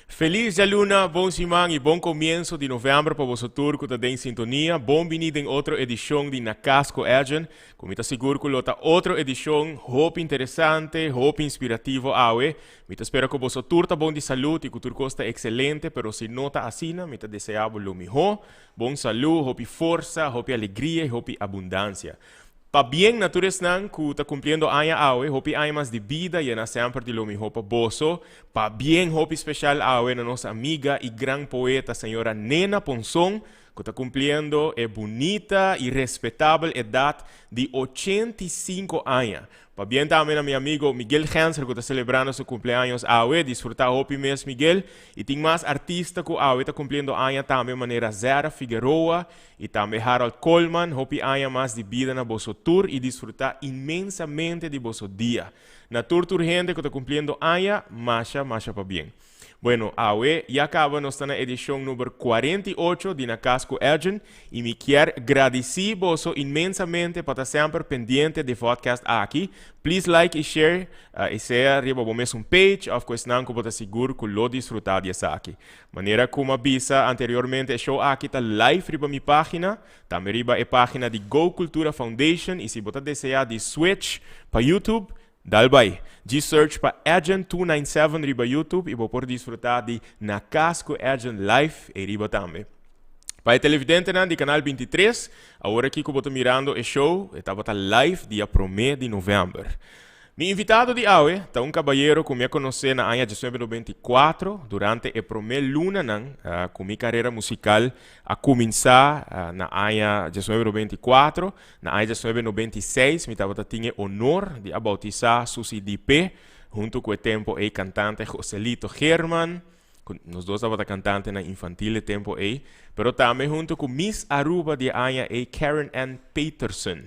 Feliz djaluna, bon siman y bon comienso di november pa boso tur cu ta den sintonia. Bon bini den otro edicion di Na Cas cu Edjean, cu mi ta sigur cu lo ta otro edicion hopi interesante, hopi inspirativo awe. Mi ta spera cu boso tur ta bon di salud y cu tur cos ta excelente, pero si no ta asina, mi ta desea bo lo miho, bon salud, hopi forsa, hopi alegria y hopi abundancia. Pabien na tur esnan ku ta kumpliendo aña awe, hopi aña mas di bida yena semper di lo mihó pa boso. Pabien hopi speshal awe na nos amiga i gran poeta señora Nena Ponson ku ta kumpliendo e bunita i respetabel edat di 85 aña. Pabien tambe na mi amigo Miguel Genser ku ta selebrando su kumpleaños awe. Disfruta hopi mes Miguel. I tin mas artista ku awe ta kumpliendo aña tambe manera Zara Figueroa I tambe Harold Coleman, hopi aña mas di bida na boso tur i disfrutá inmensamente di boso dia. Na tur tur hende ku ta kumpliendo aña, masha masha pabien. Bueno, awe ya kaba nos ta na edishon number 48 di Na Kas ku Edjean i mi kier gradisí boso inmensamente pa ta semper pendiente di vodcast aki. Please like i share e sea riba bo mesun page òf ku esnan ku bo ta sigur ku lo disfrutá di esaki. Manera ku m'a bisa anteriormente e show aki ta live riba mi página, tambe riba e página di Go Cultura Foundation i si bo ta deseá di switch pa YouTube, dal bai. Djis search pa Edjean 297 riba YouTube i bo por disfrutá di Na Kas ku Edjean live ei riba tambe. Pa e televidentenan di Kanal 23, awor aki ku bo ta mirando e show, e tabata live dia promé di novèmber. Mi invitado di awe ta un kabayero ku mi a konosé na aña 1994 durante e promé lunanan ku mi karera musikal a kuminsá na aña 1994. Na aña 1996 mi tabata tin e honor di a boutisá su CD p'e huntu ku e tempu ei kantante Joselito Geerman, ku nos dos tabata kantantenan infantil e tempu ei, pero tambe huntu ku Miss Aruba di e aña ei Karen Ann Peterson.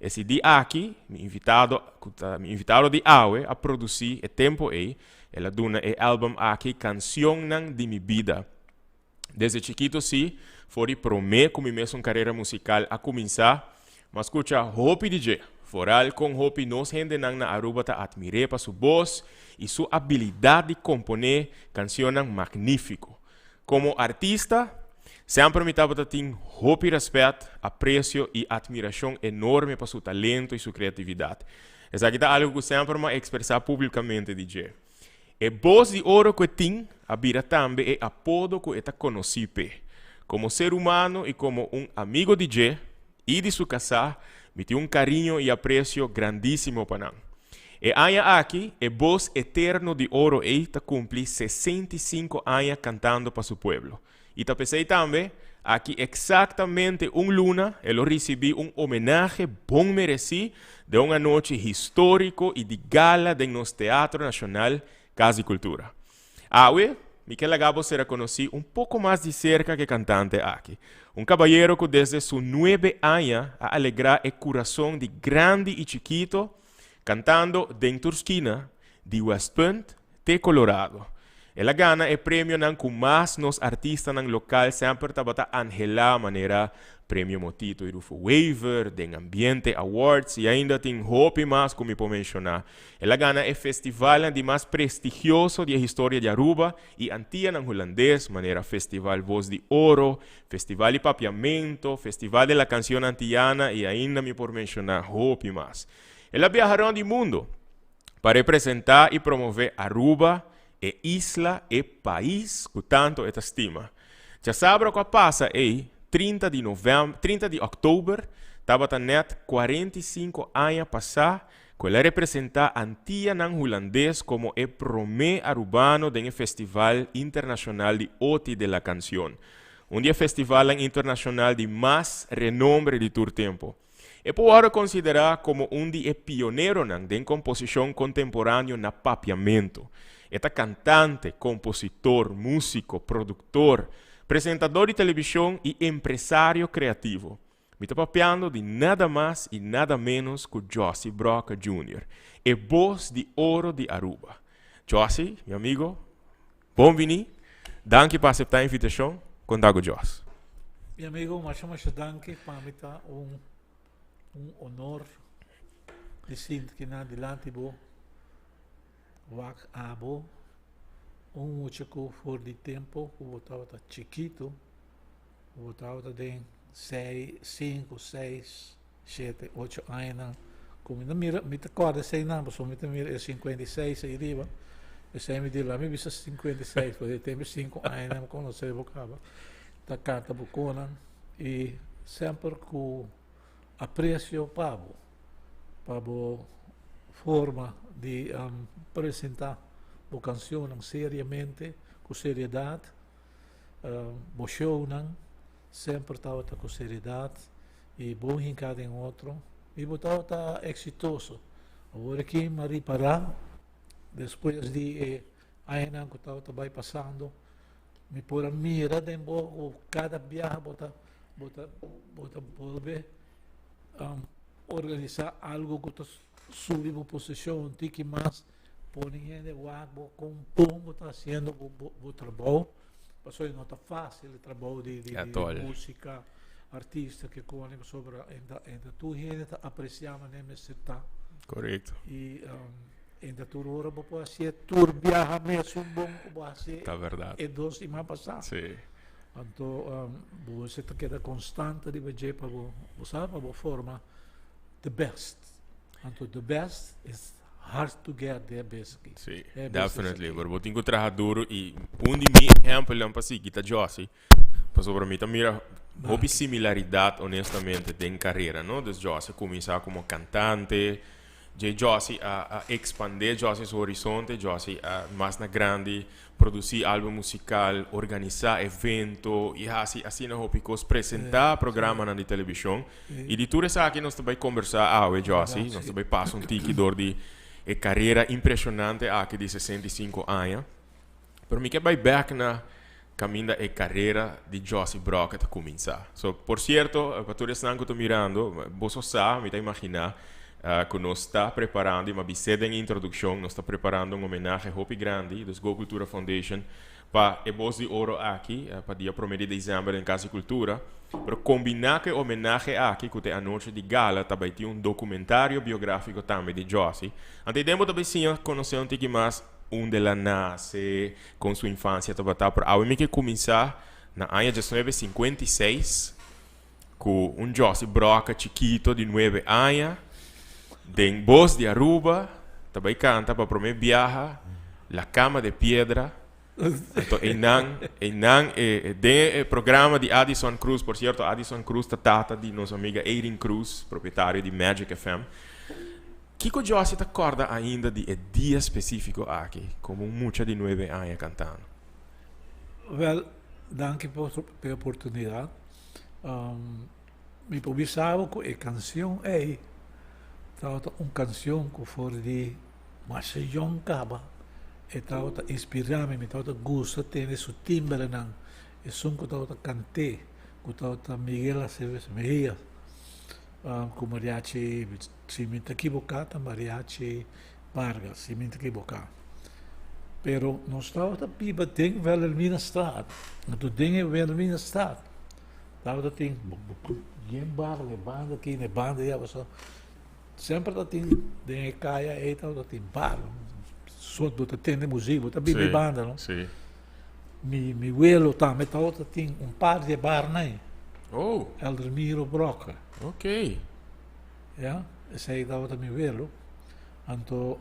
E CD aki, mi invitado, ku ta mi invitado di awe a produsí e tempu ei, el a duna e album aki Cancionnan di mi bida. Desde chikito sí, for di promé ku mi mesun karera musikal a kuminsá, m'a skucha hopi di dje, foral kon hopi nos hendenan na Aruba ta atmir'é pa su bos i su abilidat di komponé kansionnan magnífiko. Komo artista, semper mi tabata tin hopi rèspèt, apresio i atmirashon enorme pa su talento i su kreatividat. Esaki ta algu ku semper m'a ekspresá públikamente di dje. E bos di oro ku e tin a bira tambe e apodo ku e ta konosí p'e. Komo ser humano i komo un amigo di dje i di su kasá, mi tin un kariño i apresio grandísimo pa nan. E aña aki, e bos eterno di oro ei ta kumpli 65 aña kantando pa su pueblo. I ta p'esei tambe, aki eksaktamente un luna e lo risibí un homenahe bon meresí den un anochi históriko i di gala den nos Teatro Nashonal, Kas di Kultura. Awe, mi ke laga bo sera konosí un poko mas di serka ku e kantante aki. Un kabayero ku desde su nuebe aña a alegrá e kurason di grandi i chikito kantando den tur skina di Westpunt te Colorado. El a gana e premionan ku mas nos artistanan lokal semper tabata anhelá manera Premio Motito i Rufo Wever, den Ambiente Awards i ainda tin hopi mas ku mi por menshoná. El a gana e festivalnan di mas prestigioso di e historia di Aruba i Antianan Hulandes manera Festival Voz di Oro, Festival di Papiamento, Festival de la Canción Antillana i ainda mi por menshoná hopi mas. El a biaha rònt di mundo pa representá i promové Aruba, e isla, e pais ku tantu e ta stima. Djasabra ku a pasa ei, 30 di novèm, 30 di òktober, tabata nèt 45 aña pasá ku el a representá Antianan Hulandes komo e promé arubano den e Festival Internashonal di Oti de la Canción, un di e festivalnan internashonal di mas renombre di tur tempu. E por wòrdu konsiderá komo un di e pioneronan den komposishon kontemporáneo na papiamentu. E ta kantante, kompositor, músiko, produktor, presentador di televishon i empresario kreativo. Mi ta papiando di nada mas i nada ménos ku Jossy Broca Junior, e bos di oro di Aruba. Jossy, mi amigo, bon bini. Danki pa aseptá e invitashon. Konta ku Joss. Mi amigo, masha masha danki. Pa mi ta un un honor di sinti ki na dilanti bo, wak abo. Un mucha ku for di tempu ku bo tabata chikitu, ku bo tabata den sei, sinku, seis, shete, ocho añanan, ku mi ta mira, mi ta kòrda eseinan pasobra mi ta mira e 56 ei riba, esei mi di la mi bisa 56 pasobra e tempu sinku añanan mi konosé bo kaba, ta kanta bo konan i semper ku apresio pa bo, pa bo forma di presentá bo kanshonnan seriamente, ku seriedat, bo shownan semper tabata ku seriedat i bon hinká den otro i bo tabata eksitoso. Awor aki mi a ripará despues di e añanan ku tabata bai pasando, mi por a mira den bo ku kada biaha bo ta bo ta bo ta bolbe organisá algu ku ta subi bo posishon un tiki mas, pone hende wak bo kon bon bo ta hasiendo bo bo bo trabou, pasobra no ta fásil e trabou di di di músika, artista ke kone pasobra e ta tur hende ta apresiá manera mester ta. Korekto. I e ta tur ora bo por hasié tur biaha mesun bon ku bo hasié Ta bèrdat. e dos siman pasá. Sí. Anto bo mester ta keda konstante riba dje pa bo bo sa pa bo forma the best. Anto the best is hard to get there basically. Sí, E business definitely. aki. Pero bo tin ku traha duro i un di mi ehèmpelnan pa sigui ta Jossy. Pasobra mi ta mira hopi similaridat honestamente den karera, no? Dus Jossy a kuminsá komo kantante, dje Jossy a a ekspandé Jossy su horizonte, Jossy a mas na grandi produsí álbum musikal, organisá evento i hasi asina hopi kos, presentá programanan di televishon. I di tur esaki nos ta bai kombersá awe, Jossy. Nos ta bai pasa un tiki dor di e karera impreshonante aki di 65 aña. Pero mi ke bai bek na kaminda e karera di Jossy Brokke ta kuminsá. So, por sierto, pa tur esnan ku ta mirando, boso sa, mi ta imaginá, ku nos ta preparando, i mi a bis'é den e introdukshon, nos ta preparando un homenahe hopi grandi, dus Go Cultura Foundation, pa e Bos di Oro aki, pa dia promé di desèmber den Kas di Kultura. Pero kombiná ku e homenahe aki, ku ta e anochi di gala, ta bai tin un dokumentario biográfiko tambe di Jossy. Anto ei den bo ta bai siña konosé un tiki mas unda el a nase, kon su infansia tabata. Pero awe mi ke kuminsá na aña 1956 ku un Jossy Broca chikito di nuebe aña den Bos di Aruba ta bai kanta pa promé biaha La Cama de Piedra. Anto einan, einan e den e programa di Addison Cruz, por cierto Addison Cruz ta tata di nos amiga Eirin Cruz, propietario di Magic FM. Kiko Jossy ta kòrda ainda di e dia spesífiko aki komo un mucha di nuebe aña kantando? Wèl, danki pa e oportunidat. Mi por bisa bo ku e kanshon ei tabata un kanshon ku for di masha yòn kaba e tabata inspirá mi, mi tabata gusta tende su timbrenan, esun ku tabata kant'é ku tabata Miguel Aceves Mejia ku mariachi. Si mi ta kiboká ta Mariachi Vargas, si mi ta kiboká. Pero nos tabata biba den Wilhelminastraat. Anto den e Wilhelminastraat tabata tin yen bar na e banda aki, na e banda aya pasobra semper ta tin den e kaya ei tabata tin bar. So bo ta tende muzik, bo ta biba e banda no. Mi mi welo tambe tabata tin un par di e barnan ei. Oh. Eldermiro Brocker. Ok. Ya, esei tabata mi welo. Anto,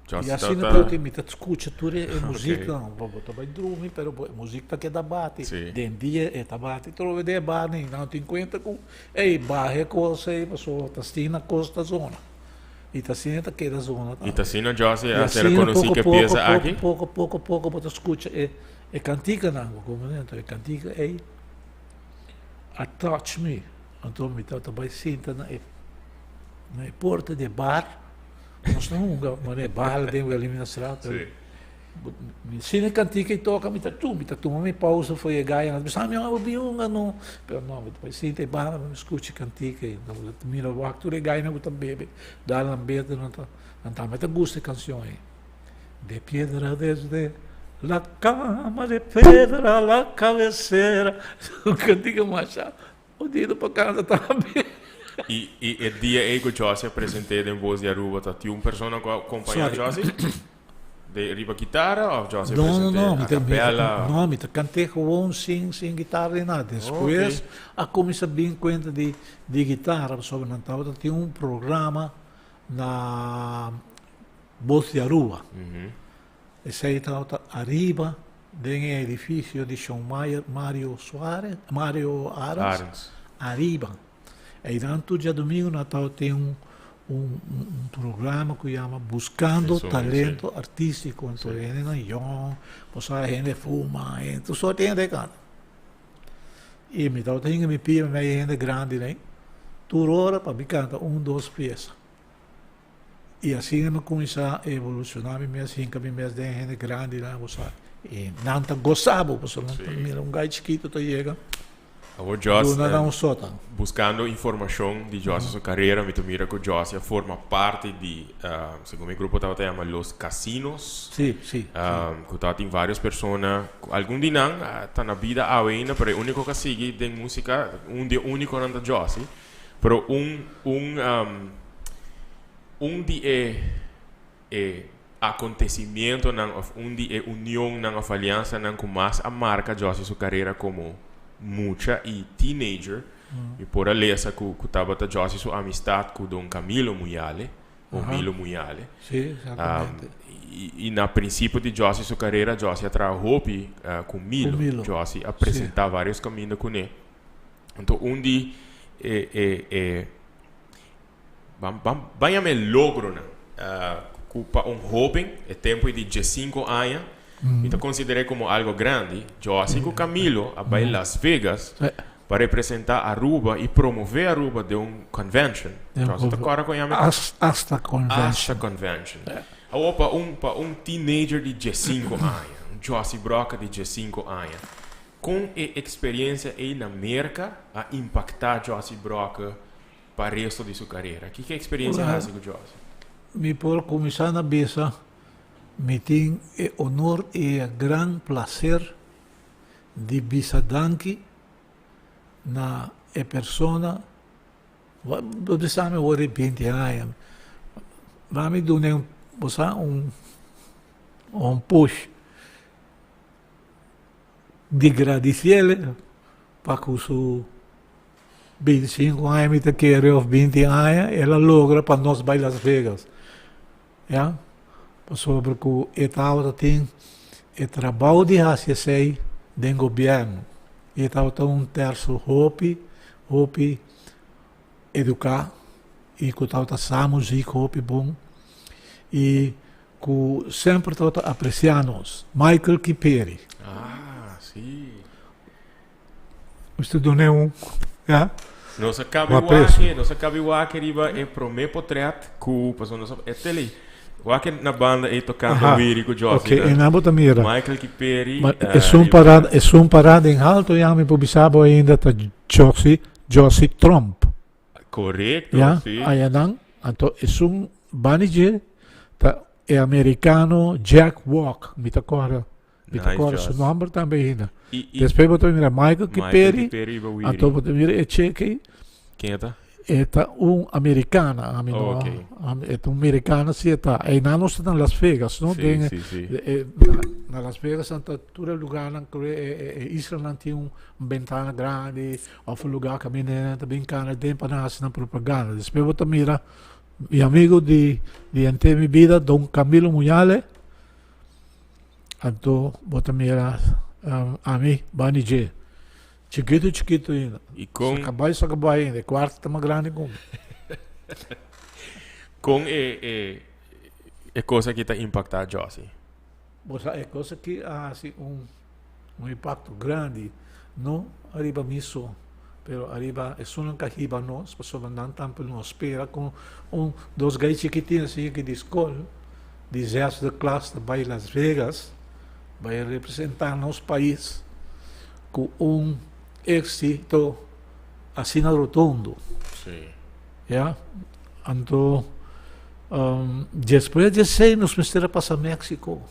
y asina ta mi ta scucha tur e muziek dan. Bo ta bai drumi, pero e muziek ta keda bati. Den dia e ta bati trobe den e bar ni nan tin cuenta cu ey baha e cos ey pasobra ta asina cos ta zona. Y ta asina ta keda zona tambe. Y ta asina Jossy a ser reconoci cu e pieza aki? Poco poco, poco poco bo ta scucha e canticanan, bo comprende? Anto e cantica ey a touch me. Anto mi tabata bai sinta na e na e porta di e bar. Nos ta hunga manera bala den Wilhelminastraat. Sí. Mi sina e kantika i toka, mi ta tu, mi ta tuma mi pausa for e gaya. Nan ta bisa, mi abo bin hunga no. Pero no, mi ta bai sinta e banda pa mi skucha e kantika i mi ta mira wak tur e gayanan ku ta bebe, dal nan bete, nan ta, nan tambe ta gusta e kanshon ei. De piedra desde la cama de piedra la cabecera. Un kantika masha Odido pa canta tambe. I i e dia ei ku Jossy a present'é den Voz di Aruba ta tin un persona ku a kompañá Sorry. Jossy? De riba guitarra of Josie No, no, present'é no, a mi ta, mi, capella? no, mi ta kant'é gewoon sin, sin guitarra ni nada. Despues a kuminsá bin kuenta di, di guitarra, pasobra nan tabata tin un programa na Voz di Aruba. Esei tabata ariba den e edifisio di Shon Mayer, Mario Suarez, Mario Arends, Arends. ariba. Einan tur djadumingu nan tabata tin un un un programa ku yama Buscando Esun, Talento sí. Artístico. Anto Sí. hendenan yòn, bo sa hende fuma, hende tur sort di hende kanta. I mi tabata hinga mi pia mei e hende grandinan tur ora pa mi kanta un dos piesa. I asina mi kuminsá evolucioná mi mes, hinka mi mes den hende grandinan, bo sa. I nan ta gosa bo, pasobra nan ta mira un gai chikito ta yega. Awor Jos, Duna nan un sotan. Buscando informacion di Jos su carera, mi ta mira cu Jos a forma parti di, segun mi grupo tabata yama Los Casinos. Sí, sí, sí. Cu tabatin varios persona, cu algun di nan ta na bida awe ainda, pero e unico cu a sigui den musica, un di e uniconan ta Jossy. Pero un, un, un di e, e acontecimientonan of un di e unionnan of alianzanan cu mas a marca Jossy su carera como mucha y teenager, mi por a lesa cu cu tabata Jossy su amistad cu Don Camilo Muyale, o Milo Muyale. Sí, exactamente. Y na principio di Jossy su carera, Jossy a traha hopi cu Milo. Cu Milo. Jossy a presenta varios caminda cune. Anto un di e e e Ban ban ban yama e logronan ku pa un hoben e tempu ei di diesinko aña mi ta konsider'é komo algo grandi. Jossy ku Camilo a bai Las Vegas pa representá Aruba i promové Aruba den un convention. Jossy ta kòrda kon yama e Asta Convention. Asta Convention. Awor pa un pa un teenager di diesinko aña, un Jossy Broca di diesinko aña, kon e eksperiencia ei na Merka a impaktá Jossy Broca pa resto di su carera? Kiko experiencia Well, haci cu Jossy? Mi por cuminsa na bisa mi tin e honor y e gran placer di bisa danki na e persona, bo bisa mi awor di binti aña, ba mi duna un, bo sa, un un push di gradiciele pa cu su 25 aña mi ta kere of 20 aña el a logra pa nos bai Las Vegas ya pasobra ku e tabata tin e trabou di hasi esei den gobierno y e tabata un terso hopi hopi educa y ku tabata sa muziek hopi bon y ku semper tabata aprecia nos Michael Kiperi. Ah si. Nos ta dun'é un, ya. Nos a kabi wak, nos a kabi wak riba e promé potret ku pasobra nos a e tele wak na banda ei tokando wiri ku Jossy. Ok, einan bo ta mira. Michael Kiperi. Ma esun pará, esun pará den halto ya mi por bisa bo ainda ta Jossy, Jossy Tromp. Korekto, Ya, si. ayanan, anto esun bani dje ta e amerikano Jack Walk, mi ta kòrda. Mi ta kòrda su nòmber tambe ainda. Despues bo ta mira Michael Kiperi, anto bo ta mira e cheke. Ken e ta? E ta un americana, ami no, e ta un americana si e ta. Einan nos ta na Las Vegas, no? Den na Las Vegas nan ta tur e lugarnan ku e islanan tin un bentana grandi òf un lugar kaminda nan ta bin kana den pa nan hasi nan propaganda. Despues bo ta mira mi amigo di henter mi bida, Don Camilo Muñale. Anto bo ta mira ami bani dje. Chikitu chikitu ainda. I kon. Sakabai sakabai ainda. E kuarto ta mas grandi ku mi. Kon e e e kos aki ta impaktá Jossy? Bo sa e kos aki a hasi un un impakto grandi no ariba mi so pero ariba esunnan ku a hiba nos pasobra nan tambe no a spera ku un dos gai chikitin asina ki di skol di zesde klas ta bai Las Vegas bai representá nos pais ku un éksito asina rotundo. Sí. Ya, anto despues di esei nos mester a pasa Mexico.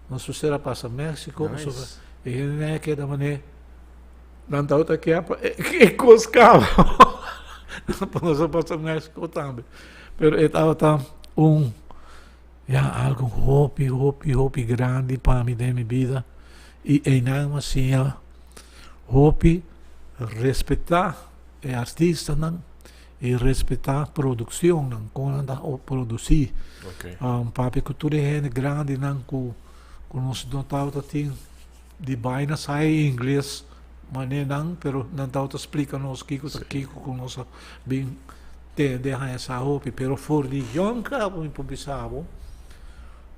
Nos mester a pasa Mexico Nice. pasobra e hendenan a keda manera nan tabata kia pa e kos kaba pa nos a pasa Mexico tambe. Pero e tabata un. Ya, algo hopi, hopi, hopi grandi pa mi den mi bida. Y einan mi a siña hopi respetá e artistanan y respetá produccionnan, con nan ta producí. Papia cu tur e hende grandinan cu nos no tabata tin di baina sa e ingles mane nan, pero nan tabata splica nos kico ta kico cu nos a bin tende haña sa hopi. Pero for di yòn cabo mi por bisa bo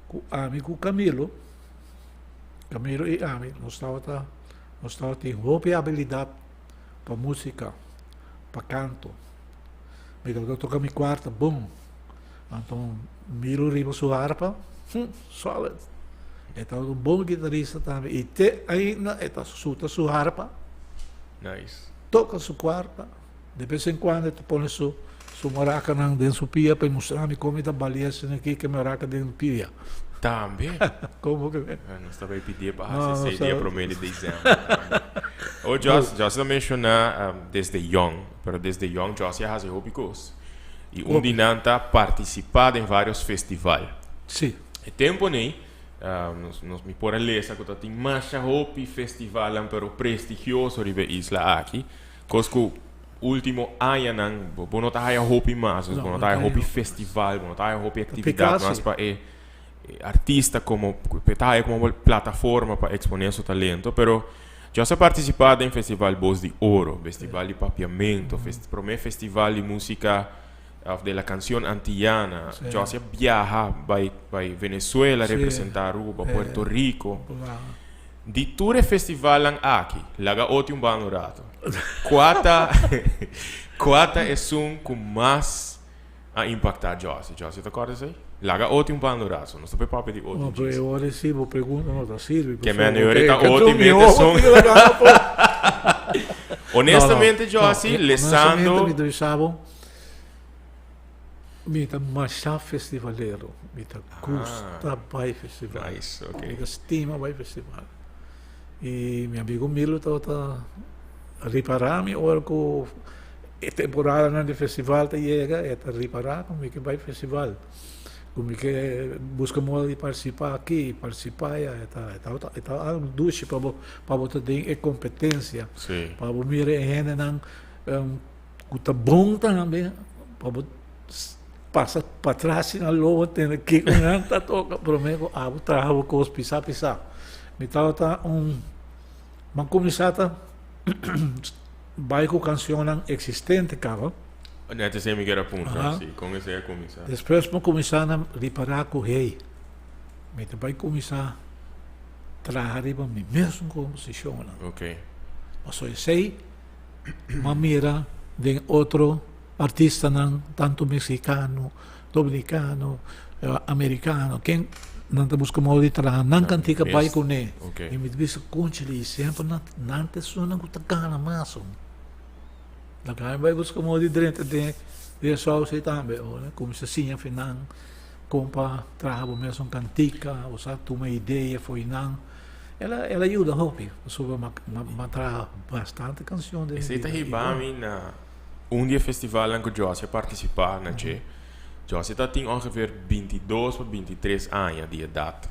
cu ami cu Camilo, Camilo y ami nos tabata, nos tabatin hopi habilidad pa musica, pa canto. Mi tabata toca mi cuarta bon. Anto Milo riba su harpa, solid. E tabata un bon guitarista tambe y te ainda e ta suta su harpa. Nice. Toca su cuarta. De bes en cuando e ta pone su su maracanan den su pia pa e mustra mi como e ta balia asina aki cu e maraca den pia. Tambe? Como que me? Ah, nos ta bay pidie pa haci esey dia prome di december tambe. Oh, Jos, Jos a menciona desde yong, pero desde yong Jos ya haci hopi cos. Y un di nan ta participa den varios festival. Si. E tempo ney, nos, nos, mi por a lesa cu ta tin masha hopi festivalnan pero prestigioso riba e isla aki. Cos cu ultimo añanan bo, bo no ta haya hopi mas, dus bo no ta haya hopi festival, bo no ta haya hopi actividad mas pa e, e artista como, pe ta haya como plataforma pa expone su talento, pero Jos a participa den Festival Voz di Oro, Festival di Papiamento, fest, prome Festival di Musica of de la Canción Antillana. Jos a biaha bay, bay Venezuela representa Aruba, Puerto Rico. Di tur e festivalnan aki, laga oti un banda un rato. Kua ta, kua ta esun ku mas a impaktá Jossy? Jossy ta kòrda esei? Laga oti un banda un rato. Nos ta por papia di oti No, pero e ora si bo pregunta no ta sirbi. Ke men e ora ta oti mete esun. Honestamente Jossy, lesando. Honestamente mi ta bisa bo. Mi ta masha festivalero. Mi ta gusta bai festival. Nice, okay. Mi ta stima bai festival. Y mi amigo Milo tabata ripara mi ora cu e temporadanan di festival ta yega, e ta ripara cu mi ke bai festival. Cu mi ke busca modo di participa aki, participa aya. E ta, e tabata, e ta algo dushi pa bo, pa bo ta den e competencia. Pa bo mira e hendenan Ku ta bon tambe pa bo pasa patras sin a lobo tende kiko nan ta toka prome ku abo traha bo kos pisa pisa. Mi tabata un mi a kuminsá ta bai ku kanshonnan eksistente kaba. Net esei mi kier a puntra, si, kon esei a kuminsá? Despues mi a kuminsá na ripará ku hey, mi ta bai kuminsá traha riba mi mesun komposishonnan. Pasobra esei M'a mira den otro artistanan, tanto mexicano, dominicano, americano, ken nan ta busca modo di traha nan cantica bay cune. Y mi ta bisa conchale y semper nan nan ta esunnan cu ta gana mas. Laga mi bay busca modo di drenta den e saus ey tambe. Ora cuminsa siña fi nan con pa traha bo mesun cantica, osea tuma idea fo'i nan. El a, el a yuda hopi, pasobra m'a, m'a, m'a traha bastante cancion den mi Esei ta bida. hiba mi na un di e festivalnan ku Jossy a partisipá na dje. Jossy ta tin ongeveer 22 pa 23 aña di edat.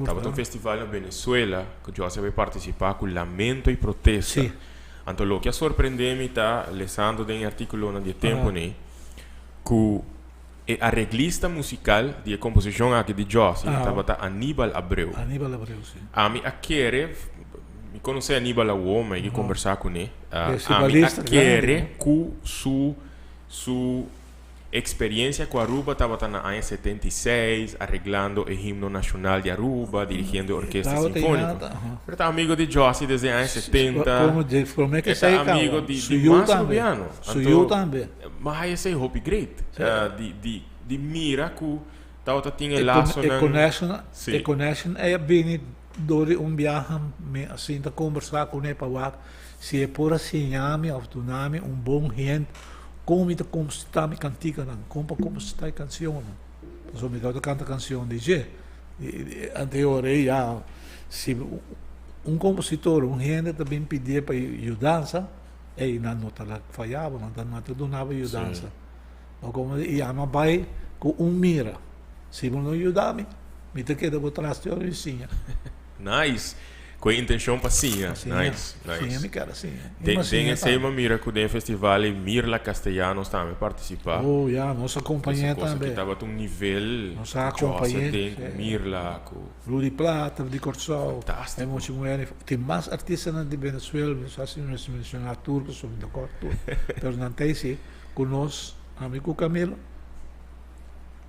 Tabata un festival na Venezuela ku Jossy a bai partisipá ku Lamento y Protesta. Anto loke a sorprendé mi ta, lesando den e artíkulonan di e tempu nei, ku E areglista musical di e composicion aki di Jossy tabata Aníbal Abreu. Aníbal Abreu, si. Ami a kere, mi conoce Aníbal awo, mi a conversa cune. Ami a kere cu su su experiencia cu Aruba tabata na aña 76, arreglando e himno nacional di Aruba, dirigiendo e orkesta sinfonico. Pero ta amigo di Jossy desde aña 70. E ta amigo di di mas Rubiano. Su yu tambe. Ma hay esei hopi great. Di di di mira ku tabata tin e lasonan. E connection, e connection ei a bini dor di un biaha mi a sinta kombersá kuné pa wak si e por a siña mi òf duna mi un bon hint kon mi ta kompositá mi kantikanan, kon pa kompositá e kanshonnan. Pasobra mi tabata kanta kanshon di dje. Anterior ei ya si un kompositor, un hende ta bin pidié pa yudansa. Ey, nan no ta faya bo, nan ta nan ta duna bo yudansa. No como di yama bay cu un mira. Si bo no yuda mi, mi ta keda bo tras te ora mi siña. Nice! Ku e intencion pa siña. Siña. Nice, nice. Siña mi keda siña. I Den, mi den siña esei tambe. mi a mira ku den e festival ei Mirla Castellanos tambe participa. Oh ya, nos a kompañ'é Esa cosa tambe. ki tabata un nivel Nos a ku Josse kompañ'é, den, ku sí. Mirla, ku. Rudy Plata di Kòrsou. Fantástiko. E mucha muhé. Tin mas artistanan di Venezuela, mi no sa si mi mester menshoná tur pasobra mi ta kòrda tur. Pero nan ta esei ku nos, ami ku Camilo,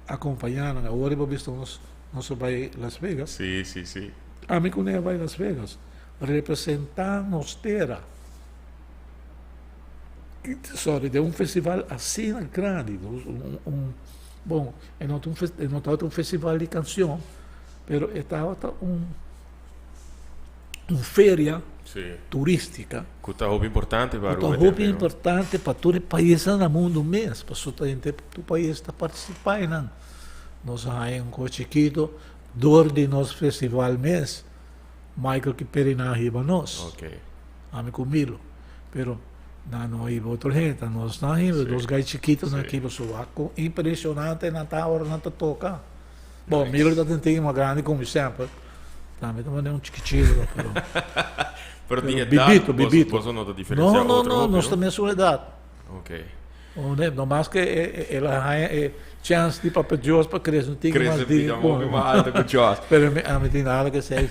a kompañá nan. Awor riba bisto nos nos a bai Las Vegas. Sí, sí, sí. Ami ku ne a bai Las Vegas representá nos tera. Sorry, den un festival asina grandi, un un bon, e no ta un e no tabata un festival di kanshon, pero e tabata un un feria Sí. turística. Ku ta hopi importante pa Ku ta Aruba hopi tambe, no? importante pa tur e paisnan na mundu mes, pasobra ta henter tur pais ta partisipá einan. Nos a haña un kos chikito dor di nos festival mes, Michael Kiperina a hiba nos. Ok. Ami ku Milo. Pero nan no a hiba otro hende, ta nos nan a hiba, Sí. dos gai chikitonan Sí. aki, pasobra wak kon impresionante nan ta ora nan ta toka. Bon, Nice. Milo ta tin mas grandi ku mi semper. Tambe ta manera un chikichito, pero Pero di pero edad, bibito, boso, bibito. boso no ta diferencia No, no, otro no, hopi, nos ta no? mesun edad. Ok. No, no mas ke el a haña e chance di Papa Dios pa crece un tiki mas Crece di bira hopi mas alto ku Jos. Pero mi, ami tin nada ke sei.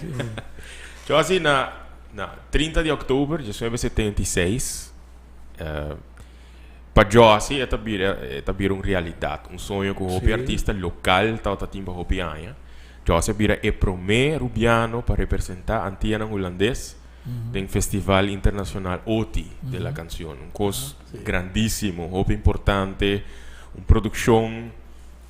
Jos, i na, na 30 di oktober 1976, eh, Pa Jossy e ta bira e ta bira un realidat, un soño ku hopi Sí. artista lokal tabata tin pa hopi aña. Jossy a bira e promé rubiano pa representá Antianan Hulandes den Festival Internacional Oti de la Canción. Un kos Sí. grandísimo, hopi importante, un produkshon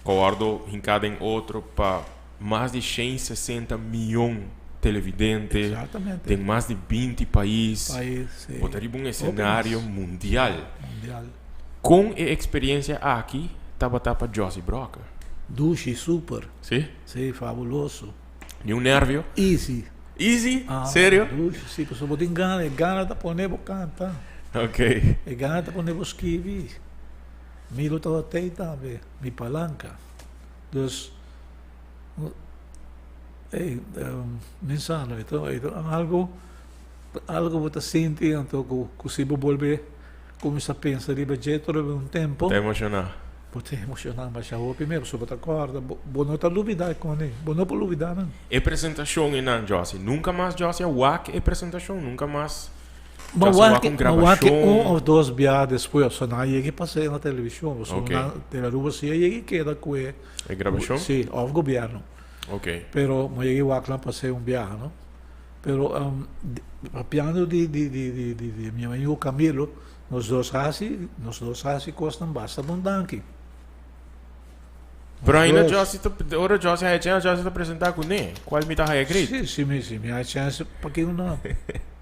ku a wòrdu hinká den otro pa mas di 160 mion televidente Exactamente. den mas di 20 pais. Pais, sí. Bo ta riba un Hopi escenario mas. mundial. Mundial. Con e experiencia aki tabata pa Jossy Brocker? Dushi, super. Sí? Sí, fabuloso. Ni un nervio? Easy. Easy? Ah, Serio? Dushi, sí, pasobra bo tin gana, e gana ta pone bo canta. Ok. E gana ta pone bo skibi. Milo tabata ei tambe, mi palanca. Dus, Ey, mensano, e ta, e ta algo, algo bo ta sinti anto ku, ku si bo bolbe kuminsá pensa riba dje tur riba un tempo. Bo ta emoshoná. Bo ta emoshoná masha hopi mes, pasobra bo ta kòrda, bo, bo no ta lubidá e kòne, bo no por lubidá nan. E presentashon einan, Jossy, nunka mas Jossy a wak e presentashon? Nunka mas Ma Jossy wak wak, un ma wak un grabashon? òf dos bia despues, pasobra nan a yega pas'é na televishon, pasobra Ok. nan, Telearuba si a yega i keda ku e. E grabashon? Sí, òf gobièrnu. Ok. Pero mi a yega wak nan pas'é un biaha, no? Pero papiando di di di di di di mi amigo Camilo, nos dos hasi, nos dos hasi kosnan basta bon danki. Pero Nos ainda dos. Jossy ta, ora Jossy haya chèns, Jossy ta presentá kuné. Kual mi ta haya great. Sí, si mi, si mi haya chèns, pakiko no?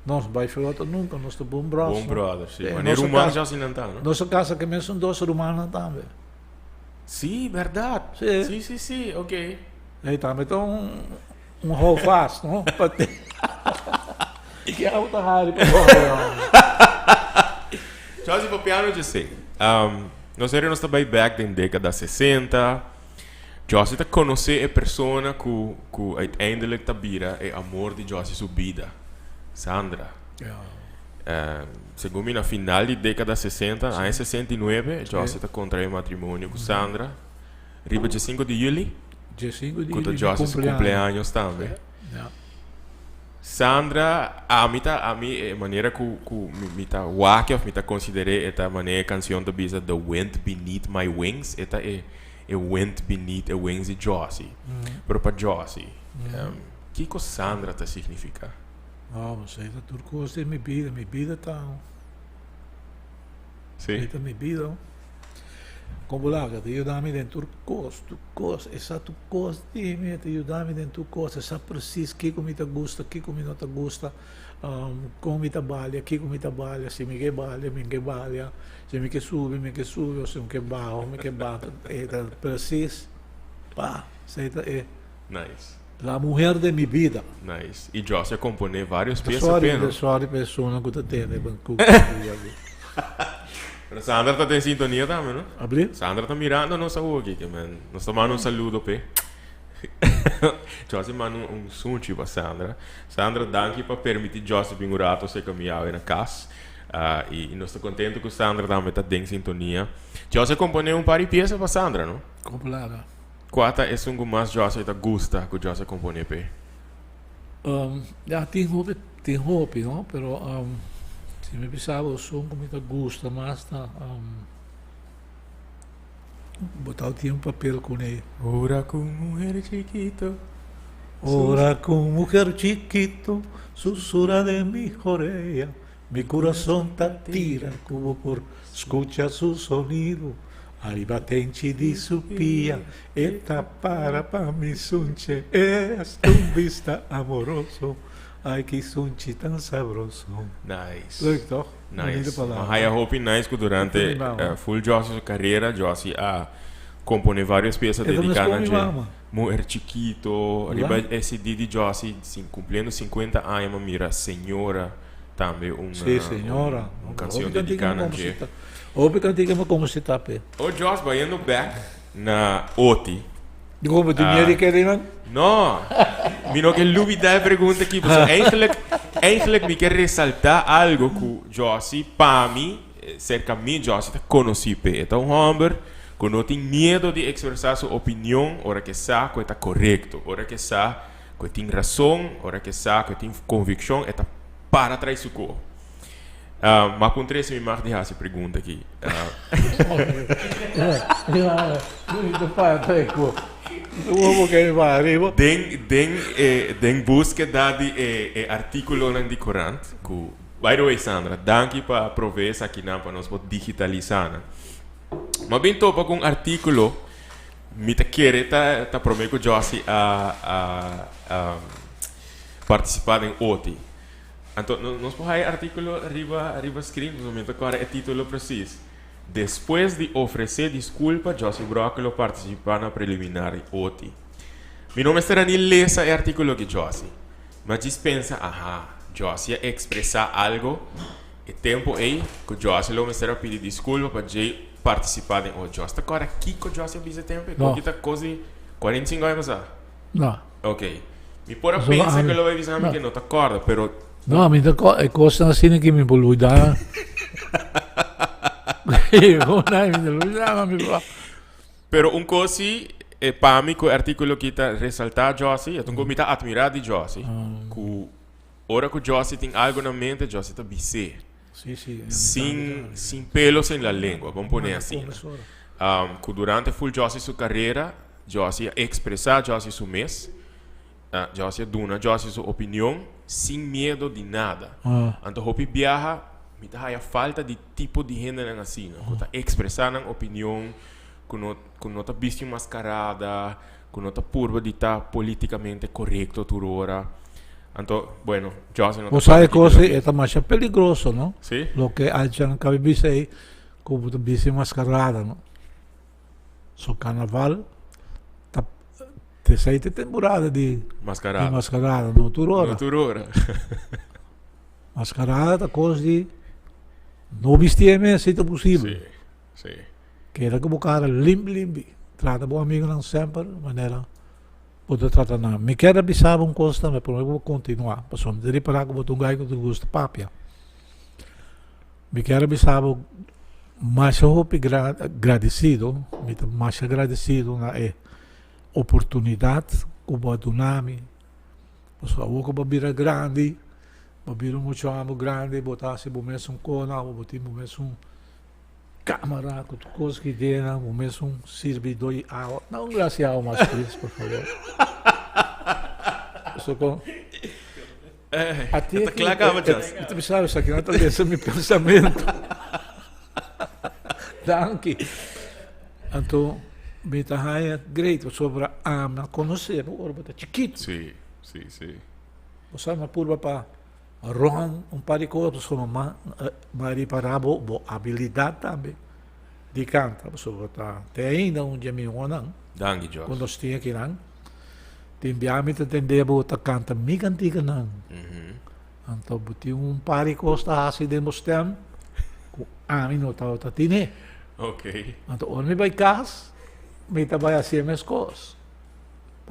Nos bai flota nunka, nos ta bon bros. Bon brother, sí. Eh, Manera nos a ruman casa, Jossy nan ta, no? nos a casa ke mesun dos rumannan tambe. Sí, berdad. Sí. Sí, sí, sí, ok. Ey, tambe ta un, un houvast, no? Pa te. Ke abo ta hari pa bo? Jossy, papiando dje esey. Um, nos heri nos ta bai back den decada 60. Jossy ta conoce e persona cu, cu uiteindelijk ta bira e amor di Jossy su bida, Sandra. Ja. Segun mi na final di dékada 60, aña 69, Jossy ta kontraé matrimonio ku Sandra riba dje sinku di yüli, Dje sinku di ku ta yüli, mi Jossy su kumpleaños. kumpleaños tambe. Ja. Sandra, ami ta, ami e manera ku ku mi mi ta wak òf mi ta konsider'é e ta manera e kansion ta bisa The wind beneath my wings, e ta e e wind beneath e wings di Jossy. Pero pa Jossy, kiko Sandra ta signifiká? No, bo sa ta tur cos den mi bida. Mi bida ta Sí. Mi ta mi bida. Con bo laga ta yuda mi den tur cos, tur cos. E sa tur cos di mi, e ta yuda mi den tur cos. E sa precies kico mi ta gusta, kico mi no ta gusta, con mi ta balia, kico mi ta balia, si mi ke balia, mi ke balia, si mi ke subi, mi ke subi, o si mi ke baha, mi ke baha. E ta precies, pa, esey ta e. Nice. La muher de mi bida. Nice. Y Josh a compone varios pieza Sorry, p'e, no? sorry p'e esunnan cu ta tende cu cu aki. Pero Sandra ta den sintonia tambe, no? Abri? Sandra ta mirando nos awo aki, ke men. Nos ta manda un saludo p'e. Josie manda un sunchi pa Sandra. Sandra, danki pa permiti Josie bin un rato serka mi awe na kas. I nos ta kontento ku Sandra tambe ta den sintonia. Josie a komponé un par di piesa pa Sandra, no? Komplada. Kua ta esun ku mas Josie ta gusta ku Josie a komponé p'e? Ya, tin hopi, tin hopi, no? Pero si mi bisa bo esun ku mi ta gusta mas ta. Bo ta tin un papel kuné. Ora ku un muher chikito. Ora ku un muher chikito susura den mi orea, mi kurason ta tira ku bo por skucha su sonido. Ariba tenchi di su pia e ta para pa mi sunche, e hasta un bista amoroso, ai ki sunchi tan sabroso. Nice. Leuk toch? Nice. Ma haya hopi nice ku durante full Jossy su karera Jossy a kompone varios piesa dediká na dje. Muher Chikito, riba e CD di Jossy kumpliendo 50 aña mi a mira Señora tambe un un kansion dediká na dje. Hopi kantika mi komo si ta p'e. O Joss bayendo bek na Oti. Di kon bo tin miedu di kere nan? No, mi no ke lubida e pregunta aki, pasobra eigenlijk, eigenlijk mi ke resalta algo ku Jossy pa mi, serka mi Jossy ta konosí p'e. E ta un hòmber ku no tin miedu di ekspresá su opinion ora ku e sa ku e ta korekto, ora ku e sa ku e tin rason, ora ku e sa ku e tin konvikshon, e ta para trai su ko. Ma puntra si mi mag di hasi pregunta aki. Den den e den búskeda di e e artíkulonan di korant ku by the way Sandra danki pa provee esakinan pa nos por digitalisá nan. Mi a bin topa ku un artíkulo mi ta kere ta ta promé ku Jossy a a partisipá den oti. Anto nos por haya e artíkulo riba riba screen, pasobra mi no ta kòrda e título presis. Despues di ofresé diskulpa, Jossy Brokke lo partisipá na preliminar di oti. Mi no mester a ni lesa e artíkulo aki, Jossy. Mi a djis pensa, aha, Jossy a ekspresá algo e tempu ei ku Jossy lo mester a pidi diskulpa pa djei partisipá den oti. Jossy ta kòrda kiko Jossy a bisa e tempu ei? No. Koki ta kos di 45 aña pasá? No. Ok. Mi por a pensa que lo bay bisa mi que no ta corda, pero... No, mi ta corda, e cosnan asina que mi por olvida. Pero un cos si, e pa mi cu e articulo aki ta resalta Jossy, e ta un cos mi ta admira di Jossy, cu ora cu Jossy tin algo na mente, Jossy ta bis'é. Sí, sí. Sin, sin pelos en la lengua, bon pone asina. Cu durante full Jossy su carera, Jossy a expresa Jossy su mes, Jossy a duna Jossy su opinion sin miedo di nada. Anto hopi biaha mi ta haya falta di tipo di hendenan asina, cu ta expresa nan opinion, cu no, cu no ta bisti un mascarada, cu no ta purba di ta politicamente corecto tur ora. Anto, bueno, Jossy no ta Bo sa e parti di cos loke. e ta masha peligroso, no? Si. Loke Aljan cabe bisa ei, cu bo ta bisti mascarada, no? So carnaval ta esei ta temporada di Mascarada. di mascarada, no tur ora. No tur ora. Mascarada ta cos di no bisti e mes si ta posibel. Si, si. Keda ku bo cara limpi limpi. Trata bo amigonan semper manera bo ta trata nan. Mi kier a bisa bo un cos tambe prome ku bo continua, pasobra mi ta ripara ku bo ta un guy ku ta gusta papia. Mi kier a bisa bo masha hopi gradecido, mi ta masha gradecido na e oportunidad ku bo a duna mi, pasobra awor ku bo a bira grandi, bo a bira un mucha homber grandi, bo ta hasi bo mesun kona, bo tin bo mesun camara ku tur kos ki dena, bo mesun sirbidor di awa, na un glas di awa mas please, por favor. Pasobra A ti ta kla kaba Jas. Mi ta bisa esaki no ta lesa mi pensamentu. Danki. Anto mi ta haña great pasobra ami a konosé bo ora bo ta chikitu. Sí, sí, sí. Bo sa mi a purba pa ròn un par di kos pasobra mi a ripará bo bo abilidat tambe di kanta pasobra ta te ainda un di e mihónan. Danki Jos. Ku nos tin akinan. Tin bia mi ta tende bo ta kanta mi kantikanan. Anto bo tin un par di kos ta hasi den bo stem ku ami no tabata tine. Ok. Anto ora mi bai kas, mi ta bai hasi e mes kos.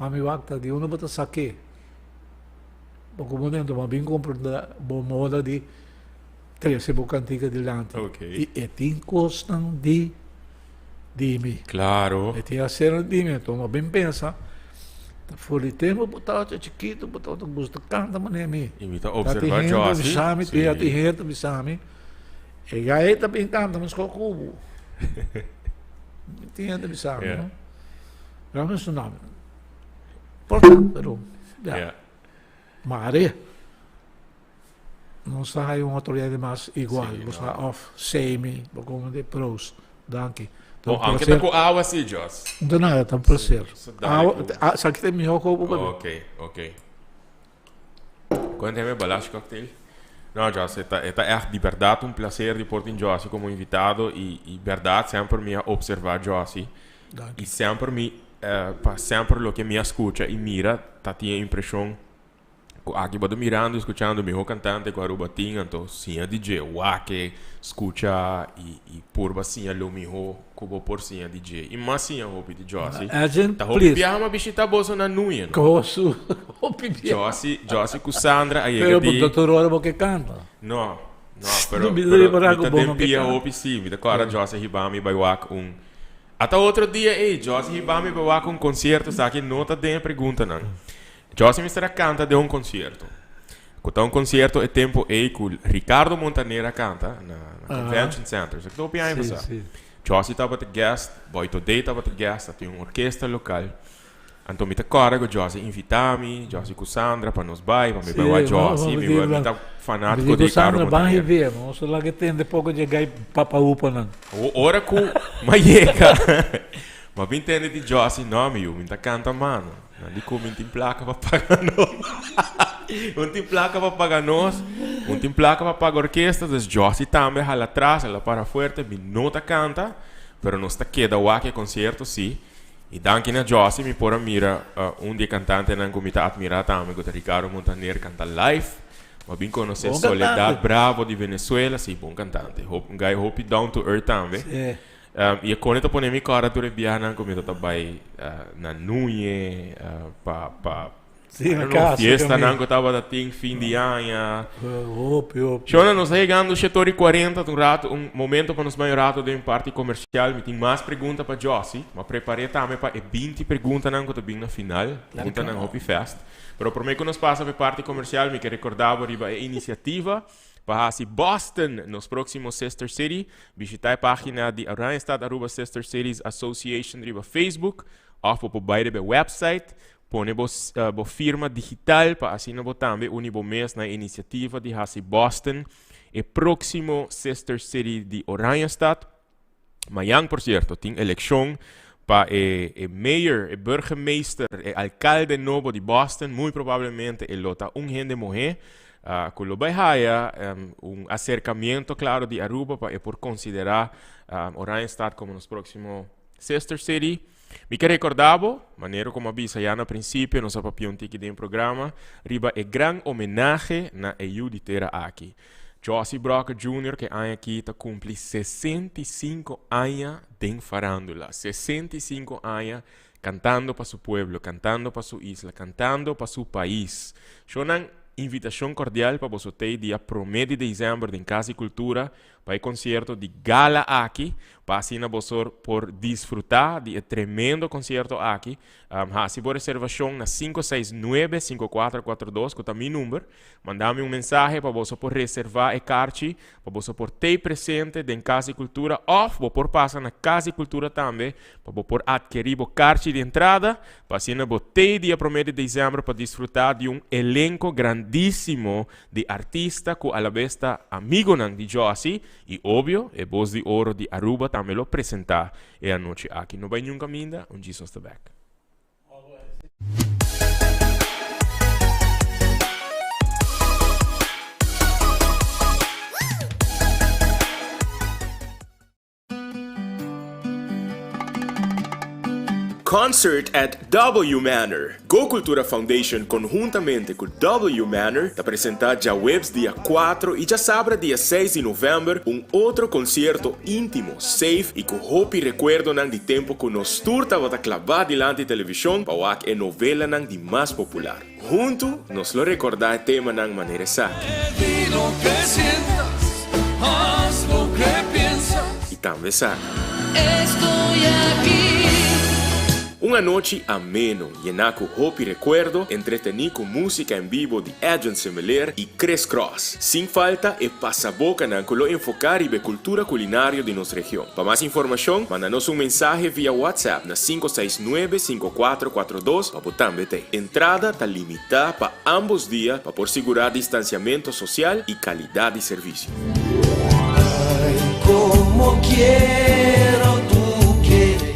Pa mi wak ta di unda bo ta sak'é. Bo ku momento bo a bin komprendé bo moda di trese bo kantika dilanti. Okay. I e tin kosnan di di mi. Claro. E tin asernan di mi. Enton bo a bin pensa, ta for di tempu bo tabata chikitu bo tabata gusta kanta manera mi. I mi ta observa Jossy. Ta tin hende ta bisa mi, ta tin hende ta bisa mi, e gai ta bin kanta meskos ku bo. Tin hende ta bisa mi, no? Pero mi su nòmber. Por ta, pero ya. Yeah. Mare nos ta hay un otro hende mas igual, Sí, bo sa no. of semi, bo como de pros. Danki. Ta Bon, un aunque ta placer. cu awa sí, Jos. De nada, ta un placer. So, dale Awa, cu- ah, sa ki ta mihó kopo pa mi. Ok, ok. Cuéntame Balash Cocktail. No, Jos, e ta, e ta echt di berdad un placer di por tin Jossy como invitado y, y berdad semper mi a observa Jossy. Danki. Y semper mi, eh, pa semper loke mi a scucha y mira ta tin e impresion Ku aki bo ta mirando y skuchando miho kantante ku Aruba tin, anto siña di dje, wak e, skucha y y purba siña lo miho ku bo por siña di dje. Y mas siña hopi di Jossy. Edgin, Ta hopi please. biaha m'a bishita boso na Nuye, no? Kosu, hopi biaha. Jossy, Jossy ku Sandra a yega Pero di. bo ta tur ora bo ke kanta. No, no, pero, No mi ta pero repará mi ku ta bo den no ke pia kanta. hopi sí. Mi ta kòrda Jossy a hiba mi bai wak un. Ata otro dia ei, Jossy hiba mi bai wak un konsierto, esaki no ta den e preguntanan. Jossy mester a canta den un concierto. Cu ta un concierto e tempo ey cu Ricardo Montaner a canta na, na Convention Center. So ki ta hopi aña Sí, pasá. sí. Jossy tabata guest, Boy Today tabata guest, a tin un orkesta local. Anto mi ta corda cu Jossy invita mi, Jossy cu Sandra pa nos bay, pa mi Sí, bay wak vamos, Jossy. vamos Mi, di mi ta Mi fanatico di di cu Ricardo Sandra ban Montaner. hib'é, nos laga tende poco dje gai papa upa nan. O- Ora cu m'a yega, m'a bin tende di Jossy, no mi yu, mi ta canta mano. Nan di ku mi tin plaka pa paga nos. Un tin plaka pa paga nos. Un tin plaka pa paga orkesta. Dus Jossy tambe hala atras, el a para fuerte. Mi no ta kanta, pero nos ta keda wak e konsierto si. I danki na Jossy mi por a mira un di e kantantenan ku mi ta atmirá tambe, ku ta Ricardo Montaner, kanta live. Mi a bin konosé Bon Soledad kantante. Bravo di Venezuela. Si, bon kantante. Hop, un guy hopi down to earth tambe. Sí. I e kone ta pone mi kòrda tur e biahanan ku mi ta ta bai na Nuñe pa pa Sí, I na don't know, casa fiestanan también. ku tabata tin fin di aña. Hopi, hopi. Shona, nos ta yegando shetor i kuarenta, ta un rato, un momento pa nos bai un rato den parti komersial. Mi tin mas pregunta pa Jossy. Mi a prepar'é tambe pa e binti preguntanan ku ta bin na final, preguntanan hopi fèst. Pero promé ku nos pasa pa e parti komersial, mi ke rekordá bo riba e inisiativa Pa hasi Boston nos próximo Sister City, bishita e página di Oranjestad Aruba Sister Cities Association riba Facebook òf bo por bai riba e website, pone bo bo firma digital pa asina bo tambe uni bo mes na e inisiativa di hasi Boston e próximo Sister City di Oranjestad. Mañan, por cierto, tin eleccion pa e, e mayor, e burgemeester, e alcalde nobo di Boston. Muy probablemente e lo ta un hende muhé uh, cu lo bay haya um, un acercamiento claro di Aruba pa e por considera um, Oranjestad como nos próximo sister city. Mi ke recorda bo, manera como a bisa ya na principio, nos a papia un tiki den programa, riba e gran homenahe na e yu di tera aki. Jossy Brocker Junior ke aña aki ta kumpli 65 aña den farándula. 65 aña kantando pa su pueblo, kantando pa su isla, kantando pa su pais. Shownan invitashon kordial pa boso tei dia promé di desèmber den Kas di Kultura pa e konsierto di gala aki, pa asina boso por disfrutá di e tremendo konsierto aki. Hasi bo reservashon na 569 5442 ku ta mi number. Manda mi un mensahe pa boso por reserva e karchi pa boso por tei presente den Kas di Kultura òf bo por pasa na Kas di Kultura tambe pa bo por atkerí bo karchi di entrada pa asina bo tei dia promé di desèmber pa disfrutá di un elenko grandísimo di artista ku alabes ta amigonan di Jossy i obvio e Bos di Oro di Aruba tambe lo presentá e anochi aki. No bai niun kaminda, un djis nos ta bèk. Concert at W Manor. Go Cultura Foundation konhuntamente ku W Manor ta presentá djaweps dia 4 i djasabra dia 6 di novèmber un otro konsierto íntimo, safe i ku hopi rekuerdonan di tempu ku nos tur tabata klabá dilanti televishon pa wak e novelanan di mas popular. Huntu nos lo rekordá e temanan manera esaki. I tambe esaki. Un anochi ameno, yená ku hopi rekuerdo, entretení ku músika en bibo di Edwin Semeleer i Chris Cross. Sin falta e pasabokanan ku lo enfoká riba e kultura kulinario di nos region. Pa mas informashon, manda nos un mensahe via WhatsApp na 569 5442 pa bo tambe t'ei. Entrada ta limitá pa ambos dia pa por sigurá distansiamentu sosial i kalidat di servisio. Ay, como quiero tu querer.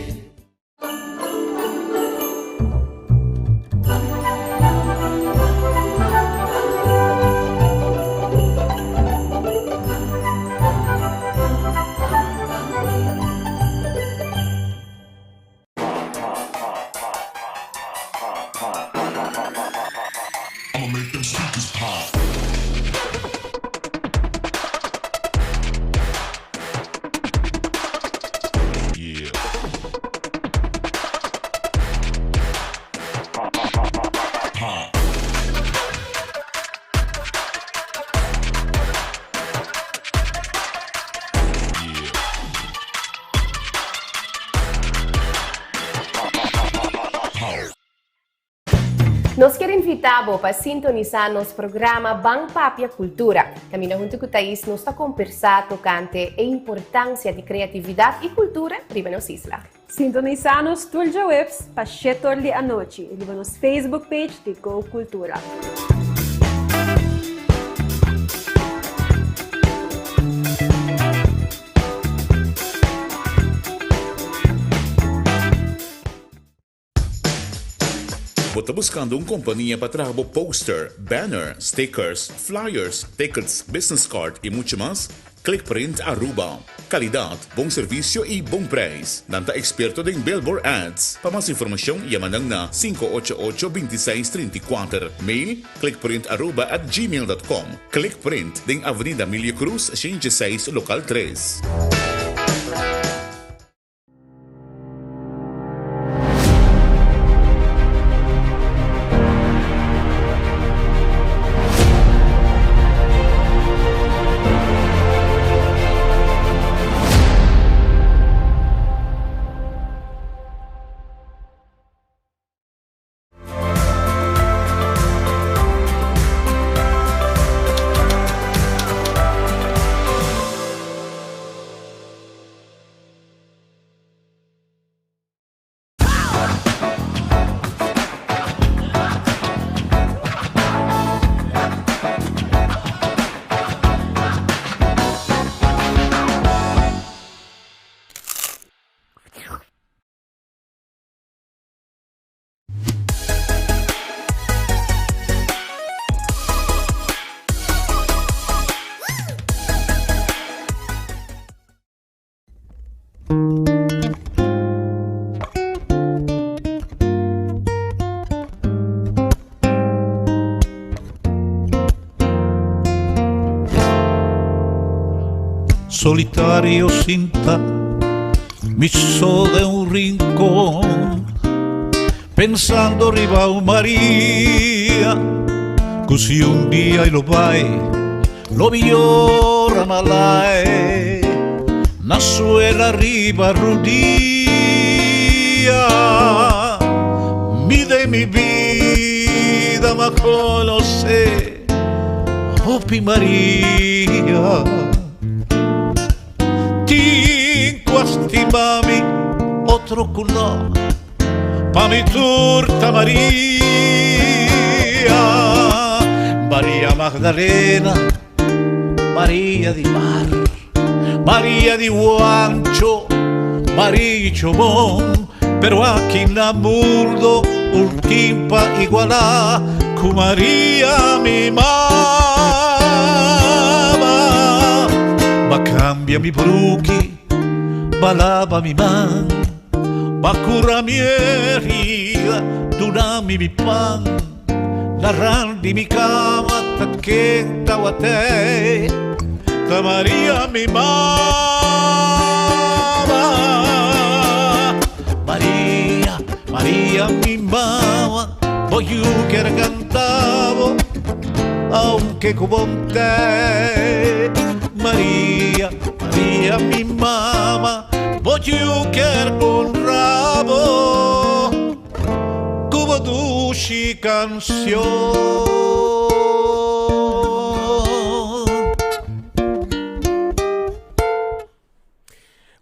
Nos kier invita bo pa sintonisa nos programa Ban Papia Cultura. Caminda hunto cu Thais nos ta compersa tocante e importancia di creatividad y cultura riba nos isla. Sintonisa nos tur djaweps pa shetor di anochi riba nos Facebook page di Go Cultura. Bo ta buskando un kompania pa traha bo poster, banner, stickers, flyers, tickets, business card i muchu mas? Clickprint Aruba. Kalidat, bon servisio i bon prijs. Nan ta eksperto den billboard ads. Pa mas informashon yama nan na 588 26 34. Mail, clickprintaruba@gmail.com. Clickprint den Avenida Emilio Cruz, 106, lokal 3. Solitario sinta mi so den un rincon Pensando riba un Maria Cu si un dia y lo bay Lo mi yora malai Na suela riba rudia Mi den mi bida m'a conoce Hopi Maria Tin cu a stima mi otro cu no Pa mi tur ta Maria Maria Magdalena Maria di mar Maria di Huancho Maria Chomón Pero aki na mundo un tin pa igualá cu Maria mi mama B'a cambia mi bruki B'a laba mi man. Pa cura mi herida, duna mi mi pan. Na rand di mi cama ta ken tawatey, ta Maria mi mama. Maria, Maria mi mama, bo yu kier canta bo, aunke cu bo n'tey. Maria, Maria mi mama, bo yu kier honra bo cu bo dushi cancion.